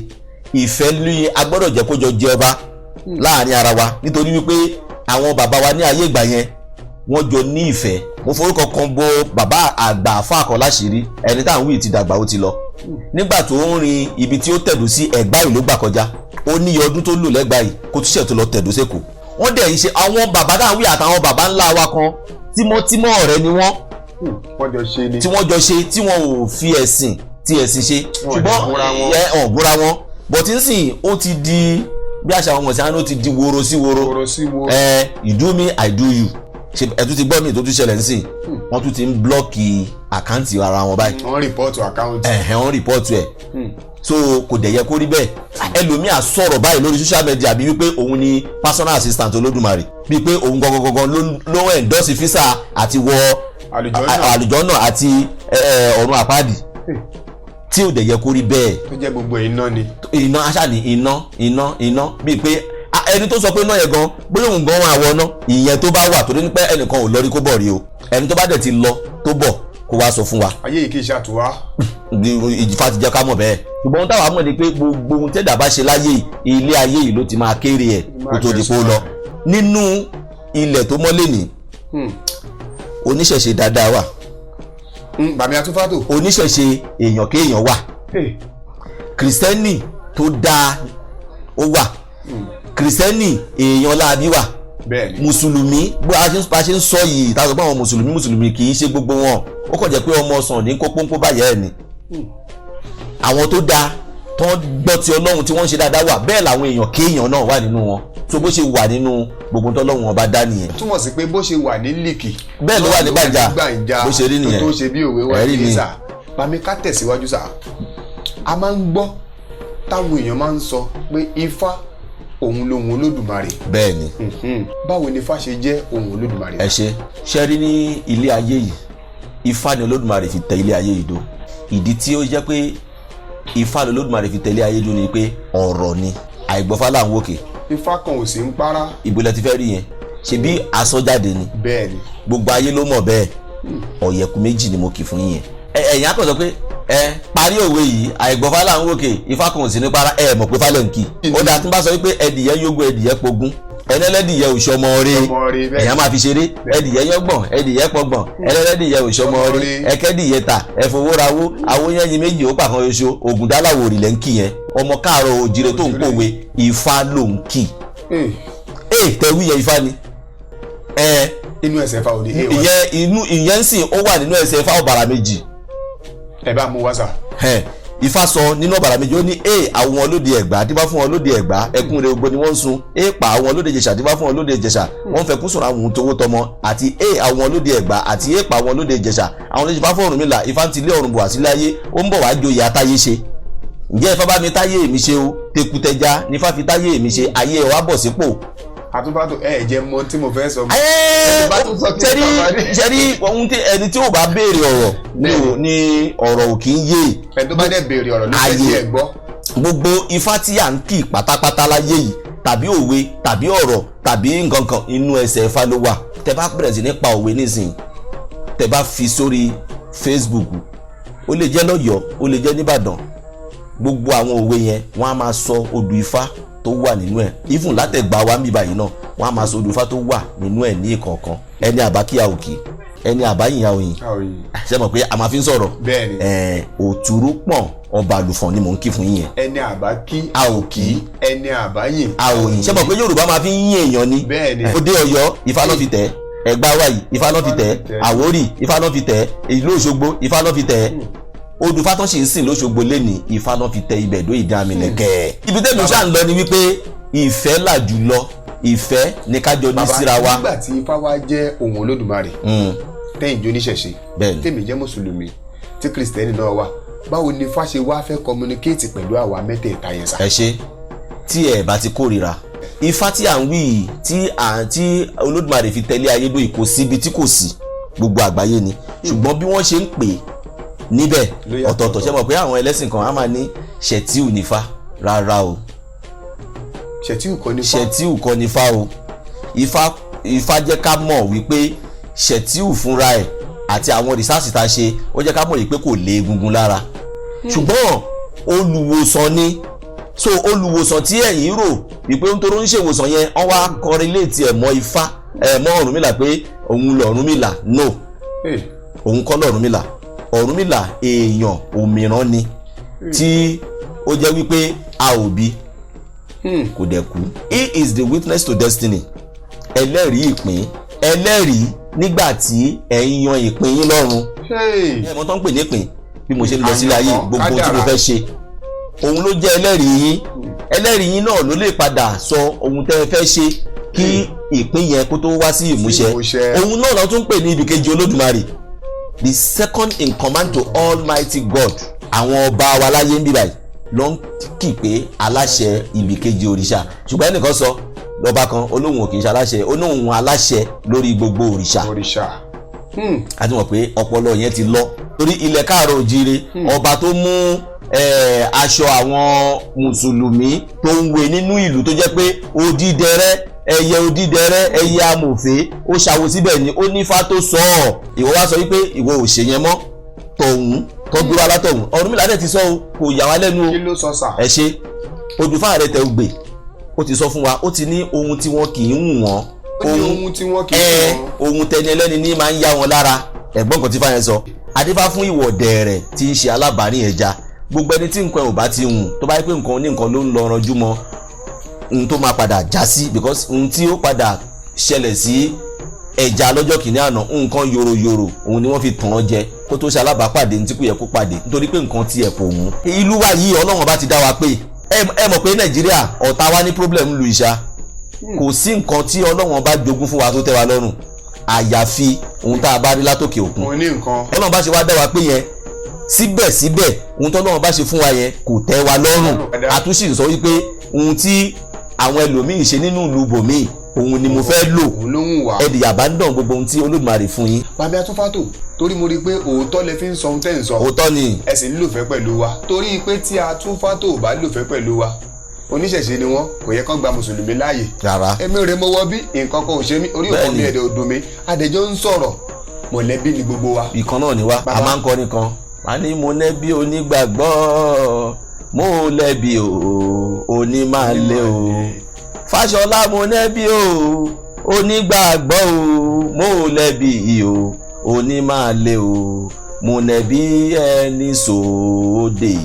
ìfẹ́ ní a gbọ́dọ̀ jẹ́ kó jọ jẹ ọba láàrin ara wa, nítorí wípé àwọn bàbá wa ní ayé ìgbà yẹn, wọ́n jọ ní ìfẹ́. Mo forúkọ kan bo bàbá àgbà àfáà kan láṣìírí. Ẹni tá à ń wí ti dàgbà, ó ti lọ. Nígbà tó ń rin ibi tí ó tẹ̀dó sí, Ẹ̀gbá yìí ló gbà kọjá. Ó ní iye ọdún tó lò lẹ́gbàá yìí kó túnṣe tó lọ tẹ̀dó sẹ́kọ̀ọ́. Wọ́n dẹ̀ ń ṣe àwọn bàbá tá à ń wí àtàwọn bàbá ńlá wa kan, tímọ́tímọ́ ọ̀rẹ́ ni wọ́n. Wọ́n jọ ṣe ni. Tí wọ́n jọ ṣe, tí wọ́n ò fi ẹ̀sìn tí ẹ̀sìn ṣe. Wọn ò Ṣùgbọ́n dẹ̀ búra wọn. ẹ ọ̀ búra wọn bọ̀tí ń sìn, ó ti di bí àṣà àwọn ọmọ ó ti di woro sí woro. Woro sí woro. Ẹ you do me, I do you. Ṣe ẹ tún ti gbọ́ mi tó tún ṣẹlẹ̀ nísìn? Wọ́n tún ti ń block account ara wọn báyìí. Wọ́n report account. Ẹ̀hẹ̀, wọ́n report ẹ̀. So kò dẹ̀ yẹ kó rí bẹ́ẹ̀. Ẹlòmíà sọ̀rọ̀ báyìí lórí social media bíi wípé òun ni personal assistant Olódùmarè, bíi pé òun gangan gangan ló endorse visa àti wọ Àlùjànnà. Àlùjànnà àti ọ̀run àpáàdì, tí ò dẹ̀ yẹ kó rí bẹ́ẹ̀. Tó jẹ́ gbogbo iná ni. Iná aṣáà ní iná, iná, iná, bíi pé ẹni tó sọ pé iná yẹn gan, bóyá òun gan wà wọ ná. Ìyẹn tó bá wà, torí ní pé ẹnìkan ò lọ rí kó bọ̀ rí o. Ẹni tó bá dẹ̀ ti lọ tó bọ̀, kó wá sọ fún wa. Ayé yìí kì í ṣàtúwá. Ìfà ti jẹ́ ká mọ̀ bẹ́ẹ̀. Ṣùgbọ́n ohun táwa mọ̀ ni pé gbogbo ohun tẹ́dà bá ṣe láyé yìí, ilé ayé yìí ló ti máa kéré ẹ̀ kó tó di pé ó lọ. Nínú ilẹ̀ tó mọ́lé ní, oníṣẹ̀ṣe dáadáa wà. Bàmí atúfàtò. Oníṣẹ̀ṣe èèyàn kéèyàn wà. Kìrìsìtẹ́nì tó dáa ó wà. Kìrìsìtẹ́nì èèyàn láabi wà. Mùsùlùmí, bó a ṣe ń sọ yìí, tá a sọ pé àwọn mùsùlùmí, mùsùlùmí, kì í ṣe gbogbo wọn. Ó kàn jẹ́ pé ọmọ ọsàn ní kó pọ́npọ́n báyẹ̀ ẹ̀ ni. Àwọn tó dáa, tó ń gbọ́ ti Ọlọ́run, tí wọ́n ń ṣe dáadáa wà. Bẹ́ẹ̀ làwọn èèyàn kéèyàn náà wà nínú wọn. Tó bó ṣe wà nínú gbogbo tọ́lọ́run ọba dá nìyẹn. Túmọ̀ sí pé bó ṣe wà ní líkì. Bẹ́ẹ̀ ló wà ní gbàǹjà. Gbàǹjà. Bó ṣe rí nìyẹn. Tó ṣe bí òwe wà Ẹ̀rí ní ni. Sà bàmí, ká tẹ̀síwájú sà. A máa ń gbọ́ táwọn èèyàn máa ń sọ pé Ifá òun lohun Olódùmarè. Bẹ́ẹ̀ ni. Báwo ni Ifá ṣe jẹ́ ohun Olódùmarè? Ẹ ṣe ṣe rí, ní ilé ayé yìí, Ifá ni Olódùmarè fi tẹ ilé ayé yìí dó. Ìdí tí ó jẹ́ pé Ifá ni Olódùmarè fi tẹ ilé ayé dó ni pé ọ̀rọ̀ ni, àìgbọ́fá là ń wòkè. Ifá kan ò sí ń para. Ìbò lẹ ti fẹ́ rí yẹn? Ṣebí asọ́jáde ni. Bẹ́ẹ̀ ni. Gbogbo ayé ló mọ̀ bẹ́ẹ̀. Ọ̀yẹ̀kú méjì ni mo kì fún yín yẹn. Ẹ̀yìn akọ̀ sọ pé ẹ parí òwe yìí, àìgbọ́fá là ń wòkè, Ifá kan ò sí ní para, ẹ mọ̀ pé falẹ̀ ń kì. Ó dáa, tí n bá sọ wípé ẹdìyẹ yógún, ẹdìyẹ pogún, ẹlẹ́lẹ́dìyẹ òṣọmọ rẹ. Ọmọ rẹ, bẹ́ẹ̀. Ẹ̀yà máa fi ṣeré. Ẹdìyẹ yọgbọ̀n, ẹdìyẹ pọgbọ̀n, ẹlẹ́lẹ́dìyẹ òṣọmọ rẹ, ẹkẹ́dìyẹ ta ẹfowórawó, awóyẹ́yin méjì ó pàkan ṣoṣo, ògùndálàwò òrìlẹ̀ ń kì yẹn. Ọmọ káàárọ̀ òjìrè tó ń pòwe, Ifá ló ń kì. Ẹ tẹ̀wí yẹn, ifá ni ẹ. Inú ẹsẹ̀ Ifá òní A wà? Ìyẹn inú ìyẹn ń sìn, ó wà nínú ẹsẹ̀ Ifá ọ̀bàrà méjì. Ẹ bá mú wá sà. Ẹn, Ifá sọ nínú ọ̀bàrà méjì, ó ní e àwọn olóde Ẹ̀gbá dífá fún wọn lóde Ẹ̀gbá, ẹkún rẹ̀ gbogbo ni wọ́n ń sun. E pa àwọn olóde Ìjẹ̀ṣà dífá fún wọn lóde Ìjẹ̀ṣà, wọ́n fẹ́ kú sọ̀rọ̀ àwọn towó tọmọ. Àti e àwọn olóde Ẹ̀gbá àti e pa àwọn olóde Ìjẹ̀ṣà, àwọn olóde Ifá fún Ọ̀rúnmìlà. Ifá ń tilé ọ̀run bọ̀ àsílẹ̀ ayé, ó ń bọ̀ wá joyè atáyé ṣe. Ǹjẹ́ Ifá bá mi táyé mi ṣe o? Tekutẹja nífá fi táyé mi ṣe, ayé ẹ̀ wá bọ̀ sípò. Àtúbàtò, ẹ jẹ́ mọ̀ tí mo fẹ́ sọ. Ẹ́ẹ́, Bá tún sọ kí ṣẹ́rí n bá dé. Ṣẹ́rí ohun tí ẹni tí ò bá béèrè ọ̀rọ̀ ní ọ̀rọ̀ ò kì í yé. Ẹ tó bá dẹ̀ béèrè ọ̀rọ̀ ló fẹ́ Ayé. tí ẹ gbọ́. Gbogbo ifá tí à ń kì pátápátá láyé yìí, tàbí òwe tàbí ọ̀rọ̀ tàbí nǹkan kan, inú ẹsẹ̀ ifá ló wà. Tẹ bá bẹ̀rẹ̀ sí ní pa òwe nísìnyí, tẹ bá fi sórí Facebook, ó lè jẹ́ lọ́yọ̀ọ́, ó lè jẹ́ nìbàdàn, gbogbo àwọn òwe yẹn, wọ́n á máa sọ odù ifá tó wà nínú ẹ̀. Even látẹ̀gbá wa ń bíbá yìí náà, wọ́n á máa sọ odù ifá tó wà nínú ẹ̀ ní ìkọ̀ọ̀kan. Ẹni àbá kíá òkì, ẹni àbá yìnyín òyìn. Ṣé mọ̀ pé a máa fi ń sọ̀rọ̀? Bẹ́ẹ̀ni. Ẹ̀ òtúrú pọ̀n ọba àlùfọ̀n ni mò ń kí fún yín yẹn. Ẹni àbá kí, a ò kí, ẹni àbá yìn, a ò yìn. Ṣé mọ̀ pé Yorùbá máa fi ń yín èèyàn ni? Bẹ́ẹ̀ni. Òde Ọ̀yọ́, Ifá ló fi tẹ̀. Ẹ̀gbá wa yìí, Ifá ló fi tẹ̀. Àwórì, Ifá ló fi tẹ̀. Ìlú Òṣogbo, Ifá ló fi tẹ̀. Odù Ifá tó ṣì ń sìn lóṣogbo lẹ́ni, Ifá ló fi tẹ̀ ibẹ̀ dó ìdí àmì lẹ̀kẹ́. Ibi tẹ́mi ṣáà ń lọ ni wípé ìfẹ́ là jùlọ, ìfẹ́ ni kájọ ní síra wa. Nígbà tí Ifá wa jẹ́ ohun Olódùmarè, tẹ́yìn jó níṣẹ̀ṣe, tèmi jẹ́ mùsùlùmí, tí kìrìsìtẹ́nì náà wà, báwo ni Ifá ṣe wá fẹ́ communicate pẹ̀lú àwa mẹ́tẹ̀ẹ̀ta yẹn sà? Ẹ ṣe tí ẹ bá ti kórìíra ifá tí à ń wí yìí, tí à tí Olódùmarè fi tẹ̀lé ayé dóyè, kò síbi tí kò sí, gbogbo àgbáyé ni. Ṣùgbọ́n bí wọ́n ṣe ń pè níbẹ̀ ló yàtọ̀. Ọ̀tọ̀ọ̀tọ̀. Ṣé mọ̀ pé àwọn ẹlẹ́sìn kan á máa ní ṣẹ̀tíù nífá? Rárá o. Ṣètì kọ́ ní Ifá? Ṣẹ̀tíù kọ́ nífá o. Ifá jẹ́ ká mọ̀ wípé ṣẹ̀tíù fúnra ẹ̀ àti àwọn rìsáàsì tá a ṣe, ó jẹ́ ká mọ̀ wípé kò lé egungun lára, ṣùgbọ́n olùwòsàn ni. So olùwòsàn tí ẹ̀yin rò wípé nítorí ó ń ṣèwòsàn yẹn, wọ́n wá correlate ẹ̀ mọ́ Ifá, ẹ̀ mọ́ Ọ̀rúnmìlà, pé òun lọ̀rúnmìlà. No. Hey, òun kọ́ lọ̀rúnmìlà. Ọ̀rúnmìlà èèyàn òmìrán ni tí ó jẹ́ wípé a ò bí, kò dẹ̀ kú. He is the witness to destiny, ẹlẹ́rìí ìpín, ẹlẹ́rìí nígbà tí ẹ̀ ń yan ìpín yín lọ́run. Hey. Ẹ mọ̀ tó ń pè nípìn bí mo ṣe ń lọ sílé ayé, Àyànmọ́, gbogbo ohun tí mo kádàrá. fẹ́ ṣe, òun ló jẹ́ ẹlẹ́rìí yín. Ẹlẹ́rìí yín náà ló lè padà sọ ohun tẹ́ ẹ fẹ́ ṣe kí ìpín yẹn kó tó wá sí ìmúṣẹ. Ìmúṣẹ. Òun náà ló tún pè ní ibìkejì Olódùmarè, the second in command to Almighty God. Àwọn ọba wa láyé ń bí báyìí ló ń kì pé aláṣẹ ibìkejì òrìṣà, ṣùgbọ́n ẹnìkan sọ lọ́ba kan olóhùn ò kì í ṣe aláṣẹ, olóhùn aláṣẹ lórí gbogbo òrìṣà. Òrìṣà. A ti mọ̀ pé ọpọlọ yẹn ti lọ torí ilẹ̀ káàrọ̀ òjíire, ọba tó mú aṣọ àwọn mùsùlùmí tó ń wé nínú ìlú, tó jẹ́ pé odídẹrẹ́, ẹyẹ odídẹrẹ́, ẹyẹ amòfé, ó ṣàwo síbẹ̀ ni ó nífá tó sọ ọ́. Ìwọ wá sọ wípé ìwọ ò ṣe yẹn mọ́, tọ̀hún tó gbé wá látọ̀hún. Ọ̀rúnmìlà dẹ̀ ti sọ o, kò yà wá lẹ́nu o. Kí ló sọ sà? Ẹ ṣe odùfá rẹ tẹ ògbè, ó ti sọ fún wa, ó ti ní ohun tí wọn kì í hùn wọ́n. Ó ní ohun tí wọ́n kì í ẹ wọ́n. Ohun tẹni ẹlẹ́ni ní máa ń yá wọn lára. Ẹ̀gbọ́n kan tí fáyẹn sọ, adífá fún ìwọ̀ dẹ̀rẹ̀ tí ń ṣe alábàárìn ẹja. Gbogbo ẹni tí nǹkan ẹ̀ ò bá ti hùn, tó bá yẹ pé nǹkan ní nǹkan ló ń lọ ranjú mọ́, ohun tó máa padà já sí, because ohun tí ó padà ṣẹlẹ̀ sí ẹja lọ́jọ́ kìíní àná, nǹkan yòròyòrò òun ni wọ́n fi tàn án jẹ kó tó ṣe alábàápàdé ní tí kò yẹ kó pàdé, nítorí pé nǹkan tiẹ̀ kò hùn. Ìlú wa yìí, Ọlọ́run bá ti dá wa pé ẹ mọ̀ pé Nàìjíríà, ọ̀tá wa ní problem lu ìṣá. Kò sí nǹkan tí Ọlọ́run bá jogún fún wa tó tẹ́ wa lọ́rùn, àyàfi ohun tá a bá rí látòkè òkun. Mo ní nǹkan. Ọlọ́run bá ṣe wá dá wa pé yẹn, síbẹ̀síbẹ̀ ohun tọ́lọ́run bá ṣe fún wa yẹn kò tẹ́ wa lọ́rùn. Àtúnṣe sọ wípé ohun tí àwọn ẹlòmíì ṣe nínú ìlú bòmíì, òun ni mo fẹ́ lò. Òun ló ń wà. Ẹ dẹ̀ abandon gbogbo ohun tí Olódùmarè fún yín. Bàbá Atúfátò, torí mo rí i pé òótọ́ lẹ fi ń sọ ohun tẹ́ ń sọ. Òótọ́ ni. Ẹ sì ń lòfẹ́ pẹ̀lú wa, torí pé tí Atúfátò ò bá lòfẹ́ pẹ̀lú wa, oníṣẹ̀ṣe ni wọ́n, kò yẹ kán gba mùsùlùmí láàyè. Rárá. Èmi rè, mo wọ bí nǹkan kan ò ṣe mí, orí òkò mi ẹ̀dẹ̀ ò dùn mí, adẹjọ́ ń sọ̀rọ̀, mọ̀lẹ́bí ni gbogbo wa. Ìkan náà ni wá. A Bàbá. máa ń kọrin kan, a ní mo nẹ́bí onígbàgbọ́, mo lẹ́bi o onímàlẹ́ o. Fáṣọlá, mo nẹ́bí o onígbàgbọ́ o, mo lẹ́bi o onímàlẹ́ o, mo nẹ́bí ẹni sòódè.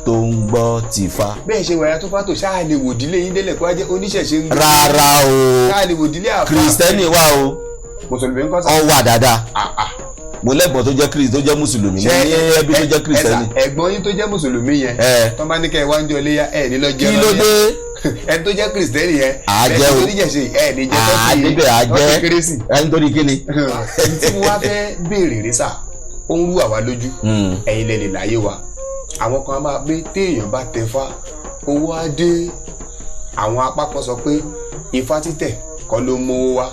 tó ń gbọ́ tìfá. Bẹ́ẹ̀ ṣe wàyà tó fàtò, ṣáà lè wò dílé yín délẹ̀ kó wá jẹ́ oníṣẹ̀ṣe ń gbé? Rárá o. Ṣáà lè wò dílé àfa? Kìrìsìtẹ́nì wà o. Mùsùlùmí ń kọ́ sà? Ọ wà dáadáa. Ah, ah. Mo lẹ́gbọ̀n tó jẹ́ tó jẹ́ mùsùlùmí, mo ní ẹbí tó jẹ́ kìrìsìtẹ́nì. Ẹ sà, ẹ̀gbọ́n yín tó jẹ́ mùsùlùmí yẹn, tó bá ní kẹ́ ẹ wá ń jọ léyà, ẹ ní lọ jẹ́ Kí ló dé? Ẹni tó jẹ́ kìrìsìtẹ́nì yẹn, À jẹ́ o. ẹni tó níjẹ̀ṣe, ẹ ní jẹ́ tọ́kì Àdébẹ̀ àjẹ́ tọ́kì kérésì. Ẹ nítorí kí ni? Tí mo wá fẹ́ béèrè rí sà, ó ń rú àwa lójú. Ẹ̀yin lẹ lè láyé wa. Àwọn kan á máa pé téèyàn bá tẹfá, owó á dé. Àwọn apá kan sọ pé ifá títẹ̀ kọ́ ló mówó wá.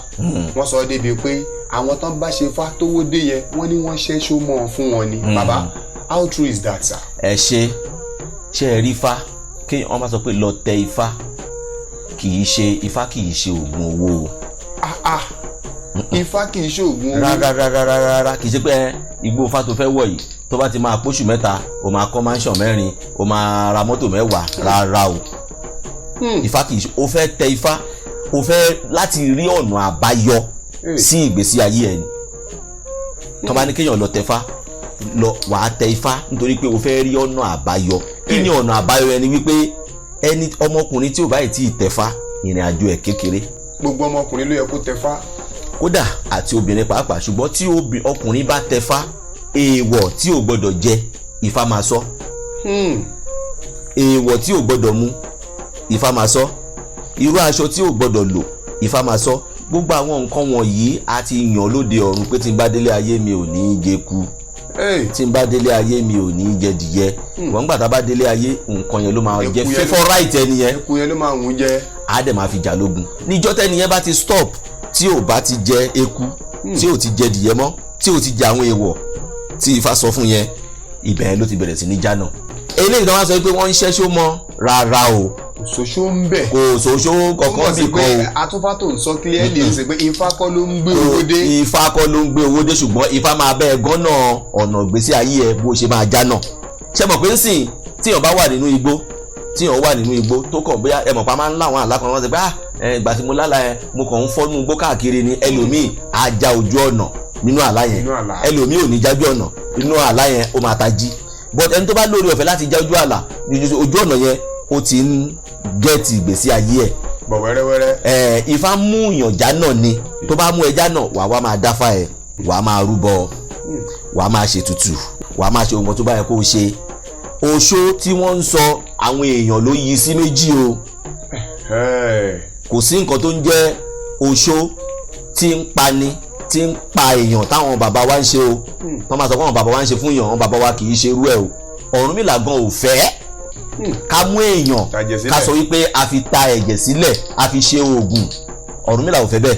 Wọ́n sọ débi pé àwọn tán bá ṣe fá tówó dé yẹn, wọ́n ní wọ́n ṣẹ́ṣó mọ́ ọ fún wọn ni. Bàbá, how true is that, sir? Ẹ ṣe ẹ rí ifá, kéèyàn wọn bá sọ pé lọ tẹ ifá, kì í ṣe ifá, kì í ṣe oògùn owó o. Ah ah, ifá kì í ṣoògùn owó? Rárá rárá rárá rárá, kì í ṣe pé ẹ, igbó ifá tó fẹ́ wọ̀ yìí, tó bá ti máa pósù 3, o máa kọ́ mansion 4, o máa ra mọ́tò 10. Rárá o. Ifá kì í ṣe. O fẹ́ tẹ ifá, o fẹ́ láti rí ọ̀nà àbáyọ sí ìgbésí ayé ẹ ni. Tó bá ní kéèyàn lọ tẹfá, lọ wàá tẹ ifá nítorí pé o fẹ́ rí ọ̀nà àbáyọ. Kí ni ọ̀nà àbáyọ? Ẹni wípé ẹni ọmọkùnrin tí ò báyìí tí ì tẹfá, ìrìn àjò ẹ̀ kékeré. Gbogbo ọmọkùnrin ló yẹ kó tẹfá? Kódà àti obìnrin pàápàá, ṣùgbọ́n tí ọkùnrin bá tẹfá, èèwọ̀ tí ò gbọdọ̀ jẹ, ifá máa sọ. Èèwọ̀ tí ò gbọdọ̀ mu, ifá máa sọ. Irú aṣọ tí ò gbọdọ̀ lò, ifá máa sọ. Gbogbo àwọn nǹkan wọ̀nyí a ti yàn lóde ọ̀run pé tí n bá délé ayé, mi ò ní í jẹ ku. Tí n bá délé ayé, mi ò ní í jẹ dìyẹ. Wọ́n gbà tá a bá délé ayé, nǹkan yẹn ló máa jẹ Eku yẹn ló- favourite ẹni yẹn. Eku yẹn ló máa ń jẹ. Á dẹ̀ máa fi jà lógun. Níjọ́ tẹ́ni yẹn bá ti stop, tí ò bá ti jẹ eku, tí ò ti jẹ dìyẹ mọ́, tí ò ti jẹ àwọn èèwọ̀ tí ifá sọ fún yẹn, ibẹ̀ yẹn ló ti bẹ̀rẹ̀ sí ní jánà. Eléyìí tó wá sọ pé wọ́n ń ṣẹ́ṣó mọ́, rárá o. Kò sóṣó ń bẹ̀. Kò sóṣó kankan bí kan o. Atúfà tó ń sọ clearly ń sè pé ifá kọ́ ló ń gbé owó dé. Ifá kọ́ ló ń gbé owó dé, ṣùgbọ́n ifá máa bẹ́ẹ̀ gánà ọ̀nà ìgbésí ayé ẹ bó ṣe máa jánà. Ṣé mọ̀ pé ń sìn tíyàn bá wà nínú igbó, tíyàn wà nínú igbó tó kàn, bóyá ẹ mọ̀ pa máa ń láwọn àlá kan, wọ́n ti pé, ah, ẹ, ìgbà tí mo lálàá ẹ, mo kàn ń fọ́nú igbó káàkiri ni. Ẹlòmíì á já ojú ọ̀nà nínú àlá yẹn. Nínú àlá. Ẹlòmíì ò ní jájú ọ̀nà nínú àlá yẹn, ó máa ta jí. But ẹni tó bá lórí ọ̀fẹ́ láti já ojú àlá, ojú ọ̀nà yẹn, ó ti ń get ìgbésí ayé ẹ̀. Bọ̀ wẹ́rẹ́wẹ́rẹ́. Ẹ, ifá mú ìyànjá náà ni. Tó bá mú ẹja náà wàá wá máa dáfá ẹ, wàá máa rúbọ, wàá máa ṣètùtù, wàá máa ṣe ohun tó bá yẹ kó o ṣe. Oṣó tí wọ́n ń sọ, àwọn èèyàn ló yí sí méjì o. Kò sí nǹkan tó ń jẹ́ oṣó tí ń pani, tí ń pa èèyàn táwọn bàbá wa ń ṣe o. Wọ́n máa sọ pé àwọn bàbá wa ń ṣe fún èèyàn, àwọn bàbá wa kì í ṣe irú ẹ̀ o. Ọ̀rúnmìlà gan ò fẹ́ ká mú èèyàn Tàjẹ̀ sílẹ̀. ká sọ wípé a fi ta ẹ̀jẹ̀ sílẹ̀, a fi ṣe oògùn. Ọ̀rúnmìlà ò fẹ́ bẹ́ẹ̀.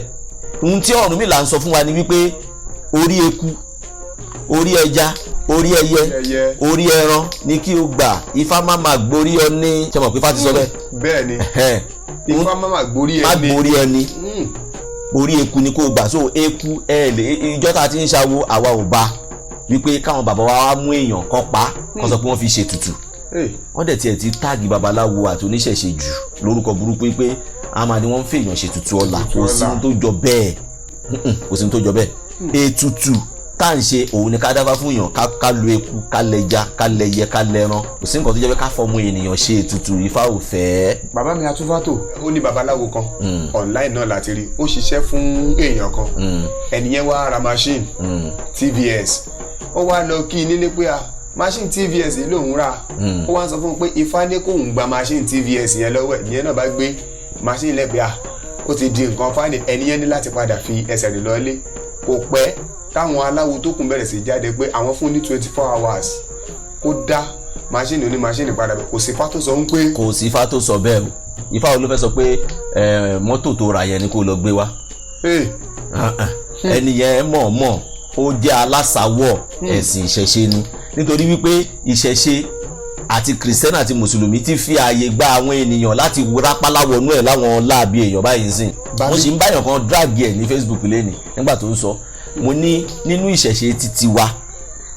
Ohun tí Ọ̀rúnmìlà ń sọ fún wa ni wípé orí eku, orí ẹja, orí ẹyẹ, ẹyẹ, orí ẹran ní kí o gbà, ifá má máa gborí ọ ní. Ṣe mọ̀ pé ifá ti sọ bẹ́ẹ̀? Bẹ́ẹ̀ ni. Ẹ̀hẹ́n. Ifá má má gborí Má ẹni. gborí ẹni. Orí eku ni kó o gbà. So eku ẹ lè ìjọ tá a ti ń ṣàwo, àwa ò bá wípé káwọn bàbá wa wá mú èèyàn kan pa, kán sọ pé wọ́n fi ṣètùtù. Wọ́n dẹ̀ tiẹ̀ ti tag babaláwo àti oníṣẹ̀ṣe jù lórúkọ burúkú pé a máa ní wọ́n ń fèèyàn ṣètùtù ọ̀la. Kò sí ohun tó jọ bẹ́ẹ̀. Kò sí ohun tó jọ bẹ́ẹ̀. Ètùtù tá à ń ṣe òun ni ká dáfá fún yàn, ká lu eku, ká lẹja, ká lẹyẹ, ká lẹran. Kò sí nǹkan tó jẹ́ pé ká fọmọ ènìyàn ṣe ètùtù. Ifá ò fẹ́. Bàbá mi atúfàtò, ó ní babaláwo kan online náà láti rí, ó ṣiṣẹ́ fún èèyàn kan. Ẹni yẹn wá ra machine TVS. Ó wá lọ kí i nílé pé a machine TVS yìí lòún rà. Ó wá ń sọ fún un pé ifá ní kóun gba machine TVS yẹn lọ́wọ́ ẹ̀. Ìyẹn náà bá gbé machine lẹ́pẹ́ à, ó ti di nǹkan fáìní. Ẹni yẹn ní láti padà fi ẹsẹ̀ rìn lọ́lé. Kò pẹ́ táwọn aláwo tó kù bẹ̀rẹ̀ sí jáde pé àwọn fún ní 24 hours kó dá machine oní machine padà. Kò sí fá tó sọ ń pé. Kò sí ifá tó sọ bẹ́ẹ̀ o. Ifá wo ló fẹ́ sọ pé mọ́tò tó rà yẹn ni kó lọ gbé wá? Ẹni yẹn mọ̀ọ́mọ̀ ó jẹ́ aláṣàwọ̀ ẹ̀sìn ìṣẹ̀ṣe ni, nítorí wípé ìṣẹ̀ṣe àti kìrìsìtẹ́nì àti mùsùlùmí ti fi ààyè gba àwọn ènìyàn láti rápálá wọnú ẹ̀ láwọn láàbí èèyàn báyìí sìn. Mo sì ń báyàn kan drag ẹ̀ ní Facebook lẹ́nìí nígbà tó ń sọ. Mo ní nínú ìṣẹ̀ṣe titi wa,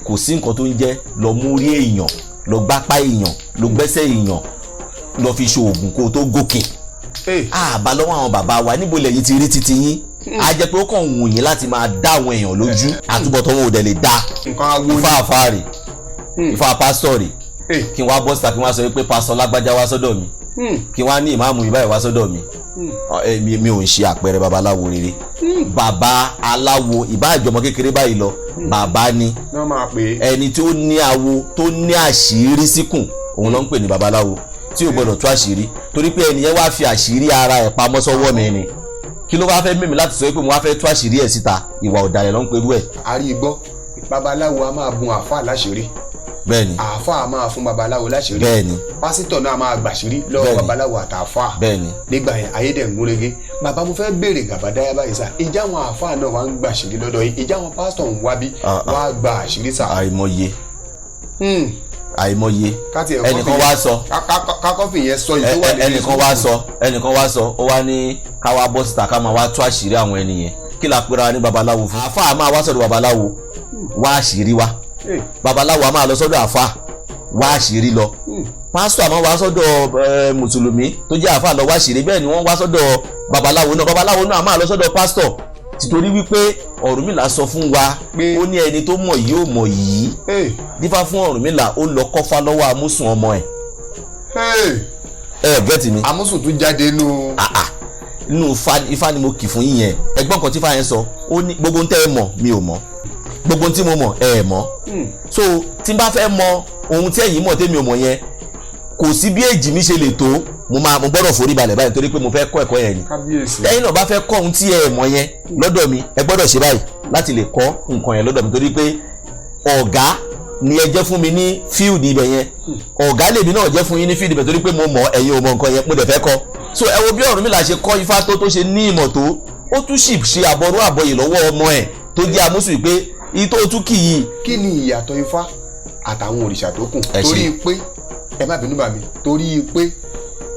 kò sí nǹkan tó ń jẹ́ lọ mú rí èèyàn, lọ gbápá èèyàn, lọ gbẹ́sẹ̀ èèyàn, lọ fi ṣoògùn kó o tó gòkè. Àbá lọ́wọ́ àwọn bàbá wa, níbo lẹ́yìn ti rí titi yín? Á jẹ́ pé ó kàn wù yín láti máa dá àwọn èèyàn lójú, àtúbọ̀tán wọn ò dẹ̀ lè dá. Nǹkan awo ni. Ifá àfáà rè, ifá pásítọ̀ rè. Kí n wá bọ́ síta, kí n wá sọ pé pásítọ̀ lágbájá wá sọ́dọ̀ mi, kí n wá ní ìmáàmù yìí báyìí wá sọ́dọ̀ mi, mi ò ń ṣe àpẹẹrẹ babaláwo rere. Bàbá aláwo, ìbá àjọmọ kékeré báyìí lọ, bàbá ni. Náà máa pè é. Ẹni tó ní awo, tó ní àṣírí síkùn, òun ló ń pè ní babaláwo tí ò gbọdọ̀ tú àṣírí, torí pé ẹnìyẹn wá fi àṣírí ara ẹ̀ pamọ́ sọ́wọ́ mi ni. Kí ló wá fẹ́ mímí láti sọ pé mo wá fẹ́ tú àṣírí ẹ̀ síta? Ìwà ọ̀dàlẹ̀ ló ń perú ẹ̀. A rí i gbọ́, babaláwo a máa bun àáfàá láṣìírí. Bẹ́ẹ̀ni. Àáfàá a máa fún babaláwo láṣìírí. Bẹ́ẹ̀ni. Pásítọ̀ náà máa gbàṣírí lọ́wọ́ babaláwo àtàáfàá. Bẹ́ẹ̀ni. Nígbà yẹn, ayé dẹ̀ ń gúnrégé. Bàbá, mo fẹ́ béèrè gàbádáyà báyìí sá, ìjà àwọn àáfàá náà wá ń gbàṣírí lọ́dọ̀ yìí? Ìjà àwọn pásítọ̀ ń wá bí wá gba àṣírí sá? Àìmọye, àìmọye. Káti ẹ̀ Ẹnìkan wá sọ kákọ́fì yẹn sọ yìí tó wà nínú ẹnìkan wá sọ, ẹnìkan wá sọ, ó wá ní ká wá bọ́ síta, ká máa wá tú àṣírí àwọn ẹni yẹn. Kí la pera wa ní babaláwo fún? Àáfàá máa wá sọ́dọ̀ babaláwo wá àṣírí wa, babaláwo a máa lọ sọ́dọ̀ àáfàá wá àṣírí lọ, pásítọ̀ àmọ́ wá sọ́dọ̀ mùsùlùmí tó jẹ́ àáfàá lọ wá àṣírí. Bẹ́ẹ̀ ni wọ́n wá sọ́dọ̀ babaláwo náà, babaláwo náà a máa lọ sọ́dọ̀ pásítọ̀, títorí wípé Ọ̀rúnmìlà sọ fún wa, ó ní ẹni tó mọ̀ yìí ò mọ̀ yìí. Dífá fún Ọ̀rúnmìlà, ó lọ kọ́fá lọ́wọ́ amúsùn ọmọ ẹ̀. Ẹ get mi? Amúsùn tún jáde nù. Ah ah, nínú ifá ni mo kì fún yín yẹn. Ẹgbọ́n kan tí ifá yẹn sọ, ó ní gbogbo ohun tẹ́ ẹ mọ̀, mi ò mọ̀, gbogbo ohun tí mo mọ̀, ẹ ẹ̀ mọ̀. So tí n bá fẹ́ mọ ohun tí ẹ̀yin mọ̀ tẹ́mi ò mọ̀ yẹn, kò sí bí èjì mi ṣe lè tó, mo gbọ́dọ̀ forí balẹ̀ báyìí, torí pé mo fẹ́ kọ́ ẹ̀kọ́ yẹn ni. Kábíyèsí. Tẹ́yìn náà bá fẹ́ kọ́ ohun tí ẹ mọ̀ yẹn lọ́dọ̀ mi, ẹ gbọ́dọ̀ ṣe báyìí láti lè kọ́ nǹkan yẹn lọ́dọ̀ mi, torí pé ọ̀gá ni ẹ jẹ́ fún mi ní field ibẹ̀ yẹn, ọ̀gá lèmi náà jẹ́ fún yín ní field ibẹ̀, torí pé mo mọ̀, ẹ̀yin ò mọ̀ nǹkan yẹn, mo dẹ̀ fẹ́ kọ́. So ẹ wo bí Ọ̀rúnmìlà ṣe kọ́ ifá tó ṣe ní ìmọ̀ tó, ó tún sì ṣe àbọrú àbọyè lọ́wọ́ ọmọ ẹ̀ tó jẹ́ amúsùn pé ìtò tún kì í. Kí ni ìyàtọ̀ ifá àtàwọn òrìṣà tó kù? Ẹ ṣé. Torí pé, ẹ má bínú bà mí, torí pé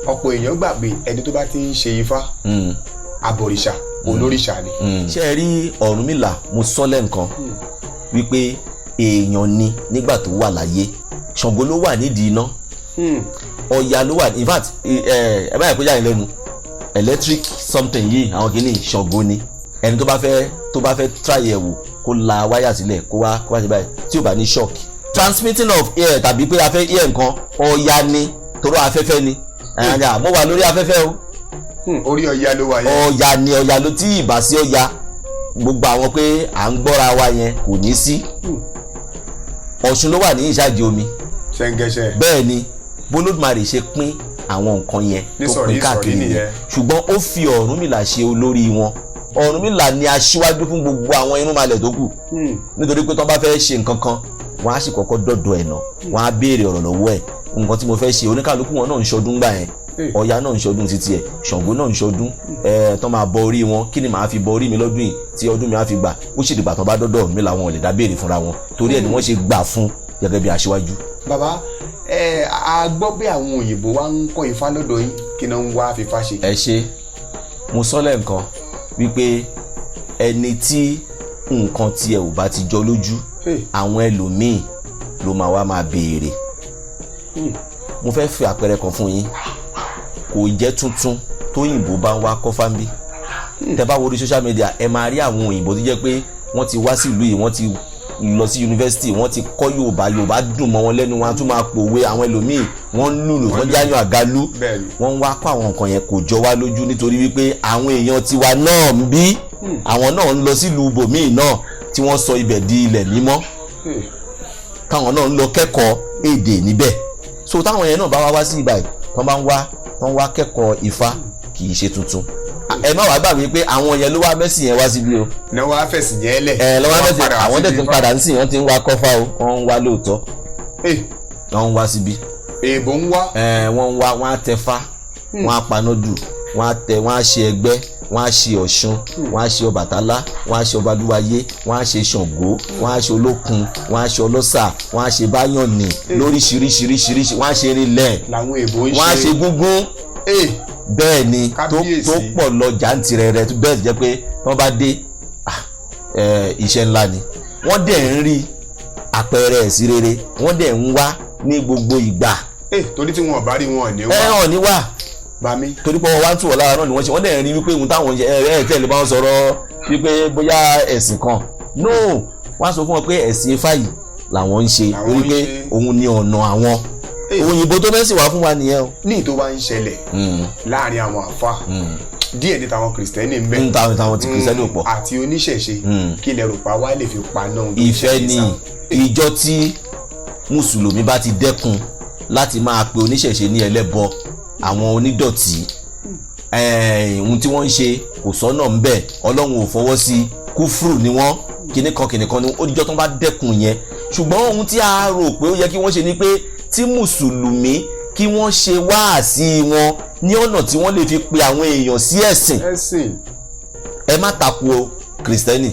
ọ̀pọ̀ èèyàn gbà pé ẹni tó bá ti ń ṣe ifá, abọ̀rìṣà, olórìṣà ni. Ṣé ẹ rí Ọ̀rúnmìlà, mo sọ lẹ́ǹkan wípé èèyàn ni nígbà tó wà láyé. Ṣàngó ló wà nídìí iná, Ọya ló wà. In fact, ẹ báyìí kó jáde lẹ́nu electric something yìí, àwọn kìíní Ṣàngó ni. Ẹni tó bá fẹ́ try ẹ̀ wò, kó la wáyà sílẹ̀, kó wá ṣe báyìí, tí ò bá ní shock. Transmitting of air, tàbí pé a fẹ́ air nǹkan, Ọya ni, toró afẹ́fẹ́ ni. Ẹ̀yà mo wà lórí afẹ́fẹ́ o. Orí Ọya ló wà yẹn. Ọya ni, Ọya ló tí ì bá sí Ọya, gbogbo àwọn pé à ń gbọ́ra wa yẹn kò ní sí. Ọ̀ṣun ló wà ní ìṣáàjì omi. Ṣẹ̀ǹgẹ̀ṣẹ̀. Bẹ́ẹ̀ ni bólódùmarè ṣe pín àwọn nǹkan yẹn Ní tó sọ̀rí pín káàkiri sọ̀rí nìyẹn. nìyẹn. Ṣùgbọ́n ó fi Ọ̀rúnmìlà ṣe olórí wọn. Ọ̀rúnmìlà ni aṣíwájú fún gbogbo àwọn irúnmalẹ̀ tó kù, nítorí pé tó bá fẹ́ ṣe nǹkan kan, wọ́n á sì kọ́kọ́ dọ̀dọ̀ ẹ̀ náà, wọ́n á béèrè ọ̀rọ̀ lọ́wọ́ ẹ̀, nǹkan tí mo fẹ́ ṣe. Oníkàlùkù wọn náà ń ṣọdún gbà yẹn. Ọya náà ń ṣọdún títí ẹ̀, Ṣàngó náà ń ṣọdún ẹ̀ tó máa bọ orí wọn. Kí ni màá fi bọ orí mi lọ́dún yìí tí ọdún mi á fi gbà? Ó sì dìgbà tó bá dọ́dọ̀ mi làwọn ò lè dá béèrè fúnra wọn, torí ẹ̀ ni wọ́n ṣe gbà fún gẹ́gẹ́ bí aṣíwájú. Bàbá ẹ, a gbọ́ pé àwọn òyìnbó wa ń kọ́ ifá lọ́dọ̀ yín. Kí náà ń wá fífá ṣe? Ẹ ṣe, mo sọ lẹ́ǹkan wípé ẹni tí nǹkan tiẹ̀ ò bá ti jọ lójú, àwọn ẹlòmíì ló máa wá máa béèrè. Mo fẹ́ fi àpẹẹrẹ kan fún yín, kò jẹ́ tuntun tóyìnbó bá ń wá kọ́fá ń bí. Tẹ́ bá wo orí social media, ẹ máa rí àwọn òyìnbó tó jẹ́ pé wọ́n ti wá sí ìlú yìí, wọ́n ti lọ sí yunifásitì, wọ́n ti kọ́ Yorùbá, Yorùbá dùn mọ́ wọn lẹ́nu, wọn á tún máa pòwe. Àwọn ẹlòmíì wọ́n ń lùlù, wọ́n jáyàn àgálú. Wọ́n ń wá kọ́ àwọn nǹkan yẹn, kò jọ wá lójú, nítorí wípé àwọn èèyàn tiwa náà ń bí, àwọn náà ń lọ sílùú ibòmíì náà tí wọ́n sọ ibẹ̀ di ilẹ̀ mímọ́, káwọn náà ń lọ kẹ́kọ̀ọ́ èdè níbẹ̀. So táwọn yẹn náà bá wá wá sí ibà yìí, tán bá ń wá, tán wá kẹ́kọ̀ọ́ Ifá, kì í ṣe tuntun. Ẹ má wàá gbàgbé pé àwọn yẹn ló wá mẹ́sìn yẹn wá síbí o. Náà wàá fẹ̀sìn yẹn lẹ̀. Ẹ lọ́wọ́ Wọ́n mẹ́sìn padà wá àwọn dẹ̀ síbi ti ń Ifá. padà ń sìn, wọ́n ti ń wá kọ́fà o, wọ́n ń wá lóòótọ́. Wọ́n ń wá síbí. Èèbò ń wá. Ẹ wọ́n ń wá, wọ́n á tẹfá, wọ́n á panọ́dù, wọ́n á tẹ, wọ́n á ṣe ẹgbẹ́, wọ́n á ṣe Ọ̀ṣun, wọ́n á ṣe Ọbàtálá, wọ́n á ṣe Ọbalúwayé, wọ́n á ṣe Ṣàngó, wọ́n á ṣe Olókun, wọ́n á ṣe Ọlọ́sà, wọ́n á ṣe Báyọ̀nì lóríṣiríṣiríṣiríṣi, wọ́n á ṣe rinlẹ̀. Làwọn èèbò ń ṣe. Wọ́n á ṣe gúngún. Bẹ́ẹ̀ ni tó Kábíyèsí. tó pọ̀ lọ jàǹtìrẹrẹ bẹ́ẹ̀ sì jẹ́ pé wọ́n bá dé, iṣẹ́ ńlá ni. Wọ́n dẹ̀ ń rí àpẹẹrẹ ẹ̀sìn rere, wọ́n dẹ̀ ń wá ní gbogbo ìgbà. Torí tí wọn ò bá rí, wọn ò ní Ẹ wá. hàn ní wá. Bami. Torí pé wọ́n wá ń tù wọ́n lára náà ni wọ́n ṣe. Wọ́n dẹ̀ ń rí wípé ohun táwọn ń ṣe, ẹ ẹ tẹ̀lé bá wọn sọ̀rọ̀ wípé bóyá ẹ̀sìn kan no, wọ́n á sọ fún wọn pé ẹ̀sìn Ifá yìí làwọn ń ṣe, Làwọn torí ń pé ṣe. òun ni ọ̀nà àwọn. Òyìnbó tó mẹ́sìn wá fún wa nìyẹn o. Ní tó bá ń ṣẹlẹ̀ láàrin àwọn àfa díẹ̀ ní tàwọn kìrìsìtẹ́nì ń bẹ, ń táwọn ti kìrìsìtẹ́nì ò pọ̀. Àti oníṣẹ̀ṣe, kí lẹ rò pa wá lè fi paná ohun tó ń Ìfẹ́ ṣẹlẹ̀ ni. sá? Ìjọ tí mùsùlùmí bá ti dẹ́kun láti máa pe oníṣẹ̀ṣe ní ẹlẹ́bọ, àwọn onídọ̀tí, ohun tí wọ́n ń ṣe kò sọ́nà ń bẹ̀, Ọlọ́run ò fọwọ́ sí, kúfùrù ni wọ́n, kíní kan kíní kan ni, ó díjọ́ tó ń bá dẹ́kun yẹn. Ṣùgbọ́n ohun tí a rò pé ó yẹ kí wọ́n ṣe ni pé tí mùsùlùmí, kí wọ́n ṣe wáàsí wọn ní ọ̀nà tí wọ́n lè fi pe àwọn èèyàn sí ẹ̀sìn. Ẹ̀sìn. Ẹ má tako kìrìsìtẹ́nì,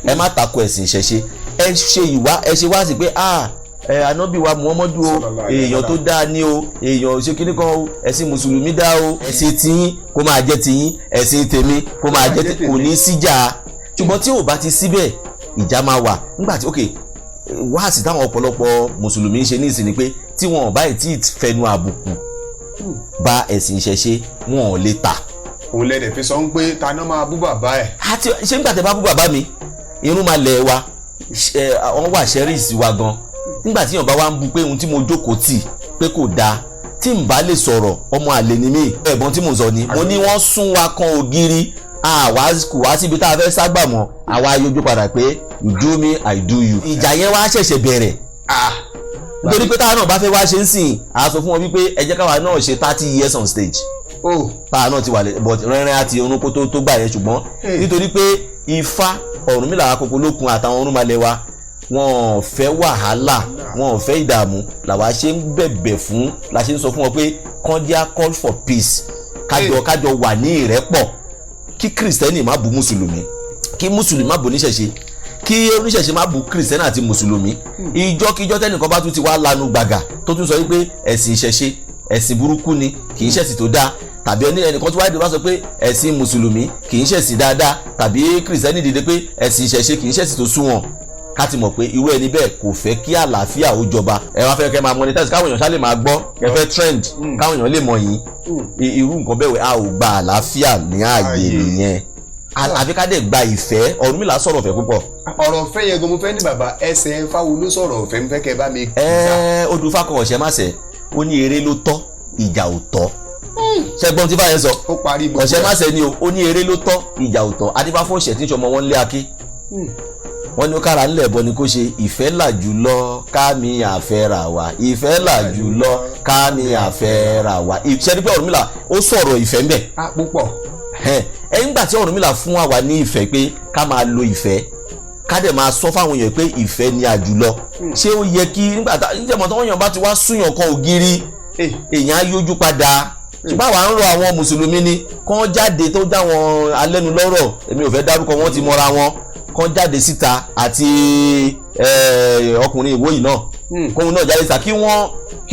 ẹ má tako ẹ̀sìn ìṣẹ̀ṣe, ẹ ṣe ìwá, ẹ ṣe wá sí pé, ah, ẹ ànábì wa Muhammadu o, Sallallahu alaihi èèyàn tó wasallam. dáa ní o, èèyàn ṣe kíní kan o, ẹ̀sìn mùsùlùmí dáa o, ẹ̀sìn tiyín kó máa jẹ́ tiyín, ẹ̀sìn tèmi kó máa jẹ́ tèmi, kò ní síjà. Ṣùgbọ́n tí ò bá ti síbẹ̀, ìjà máa wà. Nígbà tí, ok, wáàsí táwọn ọ̀pọ̀lọpọ̀ mùsùlùmí ń ṣe ní ìsìn ni pé tí wọn ò bá ì tí ì fẹnu àbùkù ba ẹ̀sìn ìṣẹ̀ṣe, wọn ò lè tà. Òun lẹ́dẹ̀ fi sọ ń pé taná máa bú bàbá ẹ̀. Àti ṣé nígbà tẹ bá bú bàbá mi, irun máa lẹ̀ wa, wọ́n wà ṣẹ́rìsì wa gan. Nígbà tí èèyàn bá wá ń bu pé ohun tí mo jókòó tì pé kò dáa, tí n bá lè sọ̀rọ̀, ọmọ àlè ni mí. Ẹ̀gbọ́n tí mò ń sọ ni mo ní wọ́n sún wa kan ògiri, àwa kò wá síbi tá a fẹ́ ságbà mọ́, àwa yọjú padà pé you do me, I do you. Ìjà yẹn wá ṣẹ̀ṣẹ̀ bẹ̀rẹ̀, nítorí pé táwa náà bá fẹ́ wá ṣe ń sìn, a sọ fún wọn wípé ẹ jẹ́ káwa náà ṣe 30 years on stage, Oh. táwa náà ti wà lẹ, but rẹ́rẹ́ àti orun kó tó gbà yẹn. Ṣùgbọ́n nítorí pé Ifá Ọ̀rúnmìlà Akoko lókun àtàwọn ọ̀rúnmalẹ̀ wa, wọn ò fẹ́ wàhálà, wọn ò fẹ́ ìdààmú, làwa ṣe ń bẹ̀bẹ̀ fún, la ṣe ń sọ fún wọn pé cordial call for peace, kájọ wà ní ìrẹ́pọ̀, kí kìrìsìtẹ́nì má bú mùsùlùmí, kí mùsùlùmí má bú oníṣẹ̀ṣe, kí oníṣẹ̀ṣe má bú kìrìsìtẹ́nì àti mùsùlùmí. Ìjọkíjọ tẹ́nìkan bá tún ti wá lanu gbàgà tó tún sọ wípé ẹ̀sìn ìṣẹ̀ṣe ẹ̀sìn burúkú ni, kì í ṣẹ̀sìn tó dáa, tàbí ẹnìkan tó wá dé wá sọ pé ẹ̀sìn mùsùlùmí kì í ṣẹ̀sìn dáadáa, tàbí kìrìsìtẹ́nì dìde pé ẹ̀sìn ìṣẹ̀ṣe kì í ṣẹ̀sìn tó sunwọ̀n, ká ti mọ̀ pé irú ẹni bẹ́ẹ̀ kò fẹ́ kí àlàáfíà ó jọba. Ẹ wá fẹ́ kẹ́ máa monetize, káwọn èèyàn ṣá lè máa gbọ́, ẹ fẹ́ trend, káwọn èèyàn lè mọ̀ yín. Irú nǹkan bẹ́ẹ̀, a ò gba àlàáfíà ní ààyè Ààyè. nìyẹn. Àfi ká dẹ̀ gba ìfẹ́. Ọ̀rúnmìlà sọ̀rọ̀ ọ̀fẹ́ púpọ̀. Ọ̀rọ̀ ọ̀fẹ́ yẹn gan, mo fẹ́ ní bàbá ẹsẹ̀ fáwo ló sọ̀rọ̀ ọ̀fẹ́, mo fẹ́ kẹ́ ẹ bá mi kì í sá. Ẹ odùfà kan ọ̀sẹ̀ má ṣe, ó ní eré ló tọ́, ìjà ò tọ́. Ṣẹgbọn tí báyẹn sọ? Ó parí gbogbo Ọ̀sẹ̀ ẹ̀. má ṣe ni o, ó ní eré ló tọ́, ìjà ò tọ́. Adífáfọ́ ọ̀sẹ̀ tí ń ṣọmọ wọn lé aké, wọ́n ní ó kára ńlẹ̀ bọ ni kó ṣe. Ìfẹ́ là jùlọ ká mi àfẹ́ra wa, ìfẹ́ là jùlọ ká mi àfẹ́ra wa. Ṣe ni pé Ọ̀rúnmìlà ó sọ̀rọ̀ ìfẹ́ ńbẹ̀? Á púpọ̀. Ẹ ńgbà tí Ọ̀rúnmìlà fún àwa ní ìfẹ́ pé ká máa lo ìfẹ́, ká dẹ̀ máa sọ fáwọn èèyàn pé ìfẹ́ ni àjùlọ, ṣé ó yẹ kí nígbà tá níjẹ̀mọ́ tí wọ́n yàn bá ti wá súnyàn kan ògiri, èèyàn á yójú padà? Ṣùgbọ́n àwa ń rọ àwọn mùsùlùmí ni kán jáde, tó dá wọn alẹ́nulọ́rọ̀, èmi ò fẹ́ dárúkọ wọn, ti mọ́ra wọn, kán jáde síta, àti ọkùnrin ìwó yìí náà, kóun náà jáde síta, kí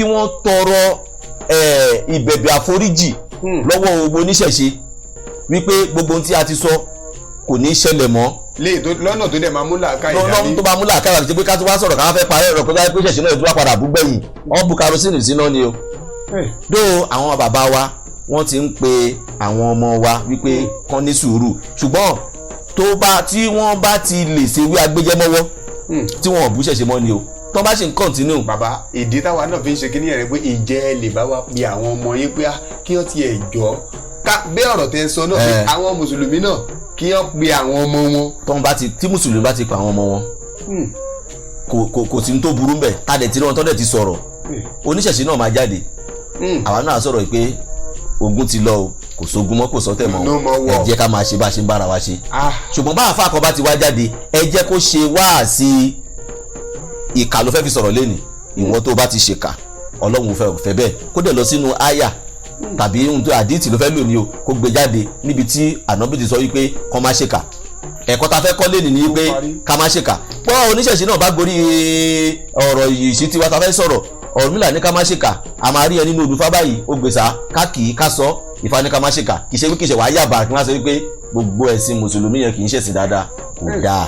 wọ́n tọrọ ìbẹ̀bẹ̀ àforíjì lọ́wọ́ gbogbo oníṣẹ̀ṣe wípé gbogbo ohun tí a ti sọ kò ní í ṣẹlẹ̀ mọ́. Léè tó lọ́nà tó dẹ̀ máa mú làákàyè lọ́nà dání. Tó bá mú làákàyè, àti pé ká tó wá sọ̀rọ̀, ká fẹ́ parẹ́ ọ̀rọ̀ kọjá pé ṣẹ̀ṣẹ̀ náà tó wá padà bú gbẹ̀yìn, wọ́n bu karosíìnì síná ni o. Dó àwọn bàbá wa, wọ́n ti ń pe àwọn ọmọ wa wípé kán ní sùúrù, ṣùgbọ́n tó bá tí wọ́n bá ti lè ṣe wí agbẹjẹmọ́wọ́ tí wọ́n ò bú ṣẹ̀ṣẹ̀ mọ́ ni o, tó bá ṣe ń continue. Bàbá, ìdí táwa náà fi ń ṣe kíní yẹn ni pé ìjẹ́ ẹ lè bá wa pe àwọn ọmọ yín pé kí wọ́n tiẹ̀ jọ ká bí ọ̀rọ̀ tẹ sọ náà pé àwọn mùsùlùmí náà kí wọ́n pe àwọn ọmọ wọn. Tó ń bá ti tí mùsùlùmí bá ti pa àwọn ọmọ wọn, kò sí ní tó burú mbẹ̀. Tá a dẹ̀ ti rí wọn tó dẹ̀ ti sọ̀rọ̀, oníṣẹ̀ṣe náà máa jáde. Àwa náà sọ̀rọ̀ pé ogun ti lọ o, kò sógun mọ́, kò sọ́tẹ̀ mọ́. No more war. Ẹ jẹ́ ká máa ṣe bá a ṣe ń bára wa ṣe. Ah. Ṣùgbọ́n bá àfa kan bá ti wá jáde, ẹ jẹ́ kó ṣe wáàsí. Ìkà ló fẹ́ fi sọ̀rọ̀ lẹ́nìí, ìwọ tó bá ti ṣèkà, Ọlọ́run fẹ́ fẹ́ bẹ́ẹ̀, kó dẹ̀ lọ sínú àyà tàbí ohun tó àdìtì ló fẹ́ lò ní o, kó gbé jáde níbi tí ànábì ti sọ wípé kó má ṣèkà. Ẹ̀kọ́ ta fẹ́ kọ́ lẹ́nìí ni wípé Ó parí. ká má ṣèkà. Pọ́ oníṣẹ̀ṣe náà bá gorí ọ̀rọ̀ ìṣí tiwa ta fẹ́ sọ̀rọ̀, Ọ̀rúnmìlà ní ká má ṣèkà, a máa rí ẹ nínú olùfá báyìí, ó gbèsà ká kì í ká sọ Ìfá ní ká má ṣèkà. Kì í ṣe pé kì í ṣe wàá yàbá kí wọ́n sọ wípé gbogbo ẹ̀sìn mùsùlùmí yẹn kì í ṣẹ̀sìn dáadáa, kò dáa.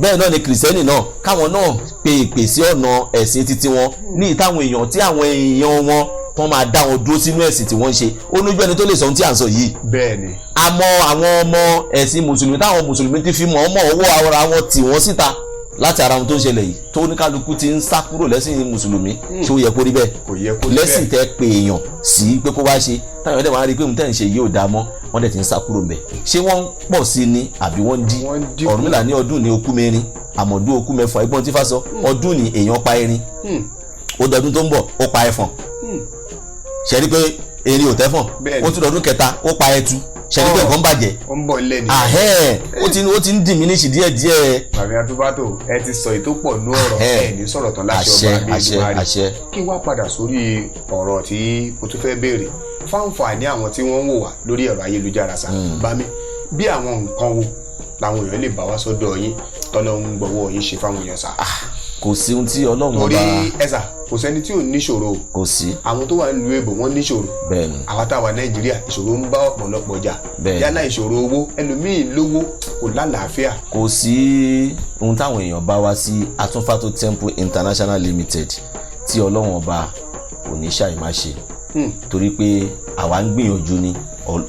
Bẹ́ẹ̀ náà ni kìrìsìtẹ́nì náà, káwọn náà pe ìpè sí ọ̀nà ẹ̀sìn títí wọn ní ìtàwọn èèyàn tí àwọn èèyàn wọn tó máa dá wọn dúró sínú ẹ̀sìn tí wọ́n ń ṣe. Ó lójú ẹni tó lè sọ ohun tí à ń sọ yìí. Bẹ́ẹ̀ ni. Àmọ́ àwọn ọmọ ẹ̀sìn mùsùlùmí táwọn mùsùlùmí ti fi mọ̀ ọmọ ọwọ́ ara wọn tì wọ́n síta. Láti ara ohun tó ń ṣẹlẹ̀ yìí, tó oníkálukú ti ń sá kúrò lẹ́sìn mùsùlùmí, ṣé ó yẹ kó rí bẹ́ẹ̀? Kò yẹ kó rí Lẹ́sìn bẹ́ẹ̀. tẹ́ pé èèyàn sí pé kó wá ṣe, táwọn ẹ̀dẹ̀ wá rí i pé òun tẹ̀ ń ṣe yìí ò dáa mọ́, wọ́n dẹ̀ ti ń sá kúrò ńbẹ̀. Ṣé wọ́n ń pọ̀ sí ni àbí wọ́n ń dí? Wọ́n ń dínkù. Ọ̀rúnmìlà ní ọdún ní okú mẹ́rin, àmọ̀dún okú mẹ́fà. Ẹgbọ́n tí fá sọ, ọdún ní èèyàn pa erin, ó dọdún tó ń bọ̀, ó pa ẹfọ̀n. Ṣe rí pé erin ò tẹ́fọ̀n? Bẹ́ẹ̀ni. Ó tún dọdún kẹta, ó pa ẹtu. Ṣe rí pé nǹkan bàjẹ́? Ó ń bọ̀ nílẹ̀ ni. Ahẹ́, ó ti ń diminish díẹ̀díẹ̀. Bàmí Atúfátò, ẹ ti sọ èyí tó pọ̀ nú ọ̀rọ̀. Ahẹ́. Ẹ ní sọ̀rọ̀ tán láṣẹ Àṣẹ. ọba Àṣẹ. Abẹ́ẹ̀dùmarè. Àṣẹ. Kí wá padà sórí ọ̀rọ̀ tí mo tún fẹ́ béèrè fáǹfààní àwọn tí wọ́n ń wò wá lórí ẹ̀rọ ayélujára sá. Bámi, bí àwọn nǹkan wo làwọn èèyàn lè bá wá sọ́dọ̀ yín, tọ́lọ́ ń gbọ́wọ́ yín ṣe fáwọn èèyàn sá? Kò sí ohun tí Ọlọ́run Torí ọba ẹ̀sà, kò sẹ́ni tí ò níṣòro o. Kò sí. Àwọn tó wà nílùú èbò, wọ́n níṣòro. Bẹ́ẹ̀ ni. Àwa tá a wà Nàìjíríà, ìṣòro ń bá ọ̀pọ̀lọpọ̀ jà. Bẹ́ẹ̀. Yálà ìṣòro owó, ẹlòmíì lówó, kò lálàáfíà. Kò sí ohun táwọn èèyàn bá wá sí Atúnfátó Temple International Limited tí Ọlọ́run ọba kò ní ṣàì má ṣe, torí pé àwa ń gbìyànjú ni,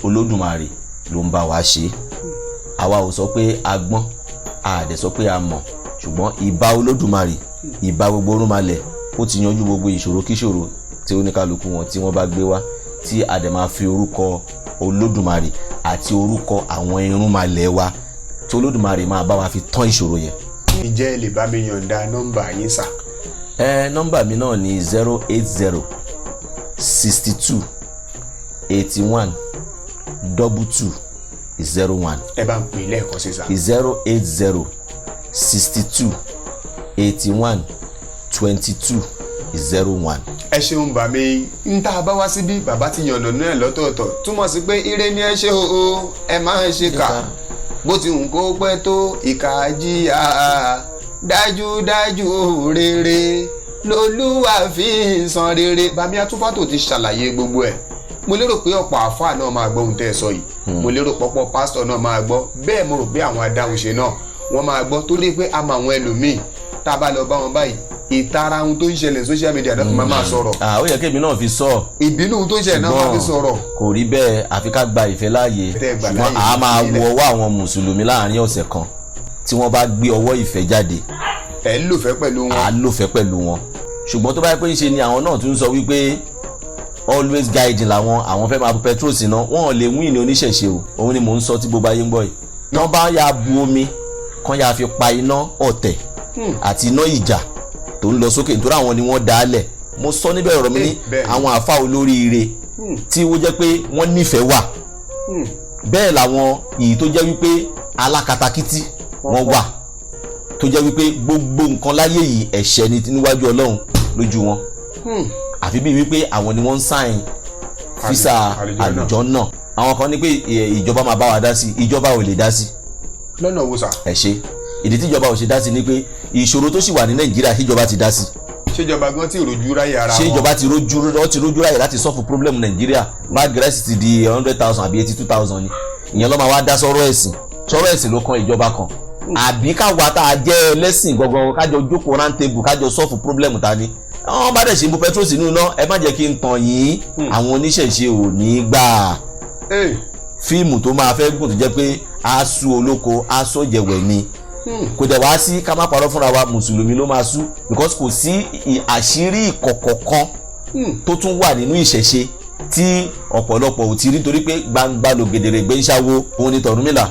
Olódùmarè ló ń bá wa ṣe. Àwa ò sọ pé a gbọ́n, a dẹ̀ sọ pé a mọ̀, ṣùgbọ́n ìbá Olódùmarè, ìbá gbogbo orúnmalẹ̀, ó ti yanjú gbogbo ìṣòro kíṣòro tí oníkálukú wọn tí wọ́n bá gbé wá, tí a dẹ̀ máa fi orúkọ Olódùmarè àti orúkọ àwọn irúnmalẹ̀ wa, tí Olódùmarè máa bá wa fi tán ìṣòro yẹn. Ǹjẹ́ ẹ lè bá mi yọ̀ǹda nọ́mbà yín sà? Ẹ, nọ́mbà mi náà ni 08062812201. Ẹ bá ń pè lẹ́ẹ̀kan sí sà. 08062812201. Ẹ ṣeun bàmí. Ń tá a bá wá síbí, bàbá ti yànnà náà lọ́tọ̀ọ̀tọ̀, túmọ̀ sí pé ire ni ẹ ṣe o, ẹ máa ń ṣe kà, bó ti hùn kó pẹ́ tó, ìkà jìyà dájúdájú o, rere lolúwa fi ń san rere. Bàmí Atúfátò ti ṣàlàyé gbogbo ẹ̀. Mo lérò pé ọ̀pọ̀ àáfàá náà máa gbọ́ ohun tẹ́ ẹ sọ yìí. Mo lérò pọ̀pọ̀ pásítọ̀ náà máa gbọ́ bẹ́ẹ̀. Mo rò pé àwọn adáhunṣe náà wọ́n máa gbọ́, torí pé a mọ àwọn ẹlòmíì tá a bá lọ bá wọn báyìí, ìtara ohun tó ń ṣẹlẹ̀ social media náà fi máa sọ̀rọ̀. Ah, ó yẹ kémi náà fi sọ ọ́. Ìbínú ohun tó ń ṣẹlẹ̀ náà máa fi sọ̀rọ̀. Kò rí bẹ́ẹ̀, àfi ká gba ìfẹ́ láàyè. Tẹ́ gbà Ṣùgbọ́n láàyè a máa sílẹ̀. wo ọwọ́ àwọn mùsùlùmí láàrin ọ̀sẹ̀ kan, tí wọ́n bá gbé ọwọ́ ìfẹ́ jáde. Ẹ̀ ń lòfẹ́ pẹ̀lú wọn. À á lòfẹ́ pẹ̀lú wọn, ṣùgbọ́n tó bá yẹ pé ń ṣe ni àwọn náà tún sọ wípé always guiding làwọn, àwọn fẹ́ máa bu petrol sí iná, wọn ò lè win ní oníṣẹ̀ṣe o. Òun ni mò ń sọ tí gbogbo ayé ń gbọ́ yìí. Tán bá yà bu omi kán yà fi pa iná ọ̀tẹ̀ àti iná ìjà tó ń lọ sókè, nítorí àwọn ni wọ́n dá a lẹ̀. Mo sọ níbẹ̀ ọ̀rọ̀ mi ní àwọn àfa olóríire tí ó jẹ́ pé wọ́n nífẹ̀ẹ́ wà, bẹ́ẹ̀ làwọn èyí tó jẹ́ wípé alákatakítí wọ́n wà, tó jẹ́ wípé gbogbo nǹkan láyé yìí, ẹ̀ṣẹ̀ ni níwájú Ọlọ́run lójú wọn, àfi bíi wípé àwọn ni wọ́n ń sign visa àlùjọ náà. Àlùjọ náà. Àwọn kan ní pé ìjọba máa bá wa dá sí. Ìjọba ò lè dá sí. Lọ́nà wo sà? Ẹ ṣe. Ìdí tí ìjọba ò ṣe dá sí ni pé ìṣòro tó sì wà ní Nàìjíríà, ṣíjọba ti dá sí? Ṣèjọba gan tí ìrojú ráyè ara Ṣé wọn? ìjọba ti rójú ráyè láti solve problem Nàìjíríà? Báàgì rice ti di 100,000 àbí 82,000 ni. Ìyẹn ló máa wá dá sọ́rọ̀ ẹ̀sìn? Sọ́rọ̀ ẹ̀sìn ló kan ìjọba kan, àbí káwa tá a jẹ́ ẹlẹ́sìn gangan kájọ jókòó round table, kájọ solve problem ta ni? Wọ́n bá dẹ̀ ṣe ń bu petrol sínú iná, ẹ má jẹ́ kí n tàn yín, àwọn oníṣẹ̀ṣe ò ní gbà. Fíìmù tó máa fẹ́ gùn, tó jẹ́ pé a sú olóko, a sọ̀jẹ̀wẹ̀ ni. Kò dẹ̀ wá sí, ká má parọ́ fúnra wa, mùsùlùmí ló máa sú, because kò sí àṣírí ìkọ̀kọ̀ kan tó tún wà nínú ìṣẹ̀ṣe tí ọ̀pọ̀lọpọ̀ ò ti rí, torí pé gbangba lògèdèrègbè ń ṣàwo òun ni tọ̀rúnmìlà.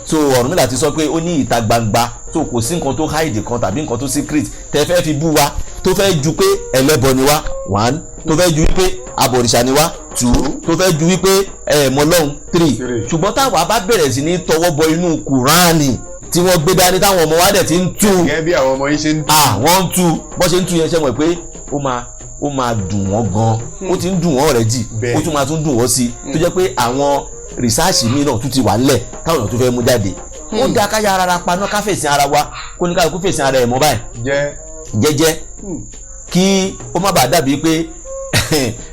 So Ọ̀rúnmìlà ti sọ pé ó ní ìta gbangba, so kò sí nǹkan tó hide kan tàbí nǹkan tó secret tẹ fẹ́ fi bú wa, tó fẹ́ ju pé ẹlẹ́bọ ni wá, one, tó fẹ́ ju wípé abọ̀rìṣà ni wá, two, tó fẹ́ ju wípé ẹ mọ Ọlọ́hun, three. Three. Ṣùgbọ́n táwa bá bẹ̀rẹ̀ sí ní tọwọ́ bọ inú Kùránì tí wọ́n gbé dání, táwọn ọmọ wa dẹ̀ ti ń tú, Gẹ́gẹ́ bí àwọn ọmọ yín ṣe ń ah, wọ́n ń tú, bọ́n ṣe ń tú yẹn, ṣe mọ̀ pé ó máa dùn wọ́n gan. Ó ti ń dùn wọ́n already. Ó tún máa tún dùn wọ́n sí i, tó jẹ́ pé àwọn research mi náà tún ti wà ńlẹ̀ táwọn èèyàn tún fẹ́ mú jáde. Ó dáa ká yára ara paná, ká fèsì ara wa, kó ní ká kó fèsì ara ẹ̀ mọ́ báyìí jẹ́ jẹ́jẹ́, kí ó má bàa dàbí pé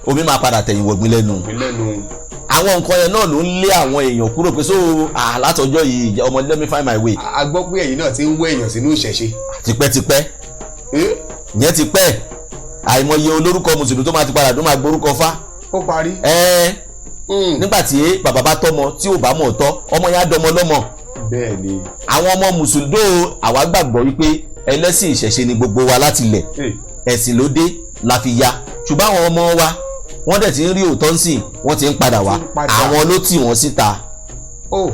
omi máa padà tẹ̀yìn wọ̀gbìn lẹ́nu. Lẹ́nu. Àwọn nǹkan yẹn náà ló ń lé àwọn èèyàn kúrò pé so ah, látọjọ́ yìí, ọmọ, let me find my way. A gbọ́ pé ẹ̀yin náà ti ń wé èèyàn sínú ìṣẹ̀ṣe. Tipẹ́tipẹ́. Yẹn ti pẹ́. Àìmọye olórúkọ mùsùlùmí tó máa ti padà tó máa gborúkọ fá. Ó parí. Ẹ́ẹ́, nígbà tí bàbá bá tọ́mọ tí ò bá mọ̀ tọ́, ọmọ yẹn á dọmọ lọ́mọ. Bẹ́ẹ̀ ni. Àwọn ọmọ mùsùlùmí, àwa gbàgbọ́ wípé ẹlẹ́sìn ìṣẹ̀ṣe ni gbogbo wa láti lẹ̀. Ẹ̀sìn ló dé la fi ya, ṣùgbọ́n àwọn ọmọ wa, wọ́n dẹ̀ ti ń rí òótọ́ ńsìn, wọ́n ti ń padà wá. Ti ń padà. Àwọn ló tì wọ́n síta. Ó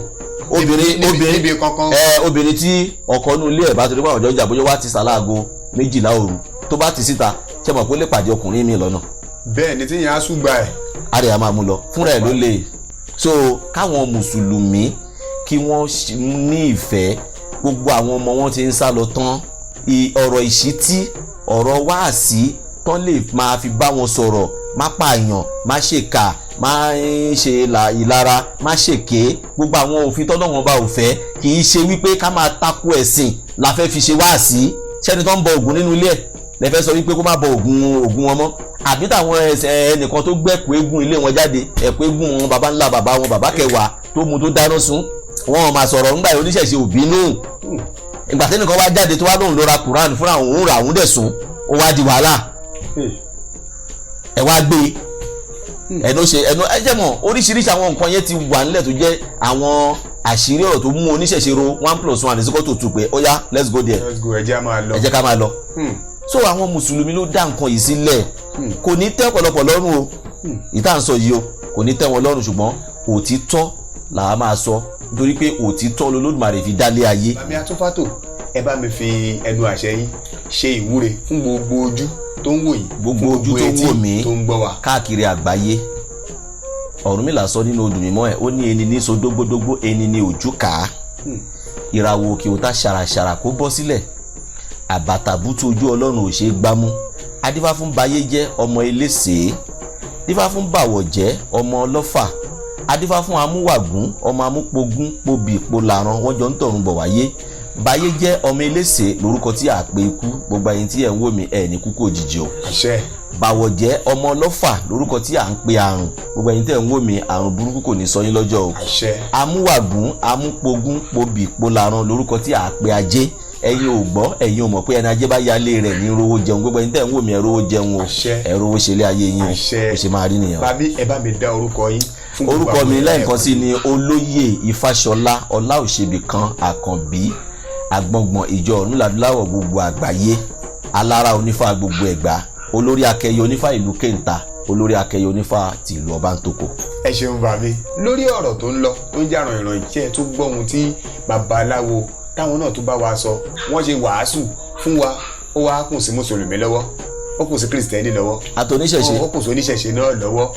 Obìnrin obìnrin níbi kankan. Ẹ obìnrin tí ọkọ inú ilé ẹ̀ bá torí pé àwọn ọjọ́ ìjà, bóyá wá ti sàlágo 12 òru, tó bá ti síta, ṣé mọ̀ pé ó lè pàdé ọkùnrin mi lọ́nà? Bẹ́ẹ̀ ni, tí yẹn á súgbà ẹ̀. Á rẹ̀, á máa mú lọ fúnra ẹ̀ ló lè. So káwọn mùsùlùmí kí wọ́n ní ìfẹ́. Gbogbo àwọn ọmọ wọn ti ń sá lọ tán. Ọ̀rọ̀ ìṣítí, ọ̀rọ̀ wáàsí tán lè máa fi bá wọn sọ̀rọ̀: má pààyàn, má ṣèkà, má ń ṣe ìlara, má ṣèké, gbogbo àwọn òfin tọ́lọ́wọ́n bá ò fẹ́. Kì í ṣe wípé ká máa takò ẹ̀sìn la fẹ́ fi ṣe wáàsí. Ṣẹ́ni tó ń bọ Ògún nínú ilé ẹ̀ lẹ fẹ́ sọ wípé kó má bọ Ògún wọn mọ́, àbí táwọn ẹsẹ̀ ẹnìkan tó gbẹ́kú eégún ilé wọn jáde, ẹ̀kú eégún wọn, baba ńlá baba wọn, baba kẹwàá tó mu tó dáná sun, wọn máa sọ̀rọ̀ ńgbà yìí, oníṣẹ̀ṣe ò bínú. Ìgbà tẹ́nìkan wá jáde tó wá lóun ló ra Quran fúnra òun, rà, òun dẹ̀ sùn, ó wá di wàhálà. Ẹ wá gbé ẹnu ṣe ẹnu ẹ jẹ́ mọ̀. Oríṣiríṣi àwọn nǹkan yẹn ti wà nílẹ̀ tó jẹ́ àwọn àṣírí ọ̀rọ̀ tó mú oníṣẹ̀ṣe ro one plus one is equal to two pé ó yá, let's go there. Let's go, ẹ jẹ́ á máa lọ. Ẹ jẹ́ ká máa lọ. So àwọn mùsùlùmí ló dá nǹkan yìí sílẹ̀. Kò ní tẹ́ ọ̀pọ̀lọpọ̀ lọ́rùn o, ìta ń sọ yìí o, kò ní tẹ́ wọn lọ́rùn, ṣùgbọ́n òtítọ́ là á máa sọ, nítorí pé òtítọ́ lolódùmarè fi dálé ayé. Bàmí Atúfátò, ẹ bá mi fi ẹnu àṣẹ yín ṣe ìwúre fún gbogbo ojú tó ń wò yín, Gbogbo fún ojú tó ń etí wò mí tó ń gbọ́ wa. káàkiri àgbáyé, Ọ̀rúnmìlà sọ nínú odù mímọ́ ẹ̀, ó ní ẹni ní so dógbódógbó, ẹni ní ojú ká. Ìràwọ̀ òkè òta ṣàràṣàrà kó bọ́ sílẹ̀, àbàtàbútú ojú Ọlọ́run ò ṣe é gbámú. Adífá fún bayé jẹ́ ọmọ eléṣèé, dífá fún bàwọ̀ jẹ́ ọmọ ọlọ́fà, adífá fún amúwàgún, ọmọ amúpogún pobì polaran, wọ́n jọ ń tọ̀run bọ̀ wáyé. Bayé jẹ́ ọmọ eléṣèé lórúkọ tí a pè ikú. Gbogbo ẹ̀yin tí ẹ̀ ń wò mí, ẹ̀ ní kúkú òjijì o. Àṣẹ. Bàwọ̀ jẹ́ ọmọ ọlọ́fà lórúkọ tí à ń pe àrùn. Gbogbo ẹ̀yin tẹ̀ ń wò mí, àrùn burúkú kò ní sọ yín lọ́jọ́ o. Àṣẹ. Amúwàgún, amúpogún pobì polaran lórúkọ tí a pè ajé. Ẹ̀yin ò gbọ́, ẹ̀yin ò mọ̀ pé ẹni ajé bá yálé rẹ̀ ní rówó jẹun. Gbogbo ẹ̀yin tẹ̀ ń wò mí, ẹ rówó jẹun o. Àṣẹ. Ẹ rówó ṣe ilé ayé yín o. Àṣẹ. Bó ṣe máa rí nìyẹn o. Bàbí, ẹ bá mi dá orúkọ yín fún gbogbo Orúkọ àwọn mi èèyàn. lẹ́ẹ̀kan sí ni Olóyè Ifáṣọlá Ọláòṣèbìkan Àkànbí, Àgbọ̀ngbọ̀n ìjọ Ọ̀rúnmìlà gbogbo àgbáyé, alára onífá gbogbo Ẹ̀gbá, olórí akẹyẹ onífá ìlú Kéńtà, olórí akẹyẹ onífá tìlú Ọbántòkò. Ẹ ṣeun bàbí. Lórí ọ̀rọ̀ tó ń lọ, tó ń jà ràn ìràn ìjẹ́, tó gbọ́ ohun tí babaláwo táwọn náà tó bá wa sọ, wọ́n ṣe wàásù fún wa. Ó wá kùn sí mùsùlùmí lọ́wọ́, ó kùn sí kìrìsìtẹ́nì lọ́wọ́, àtòníṣẹ̀ṣe, ó kùn sí oníṣẹ̀ṣe náà lọ́wọ́.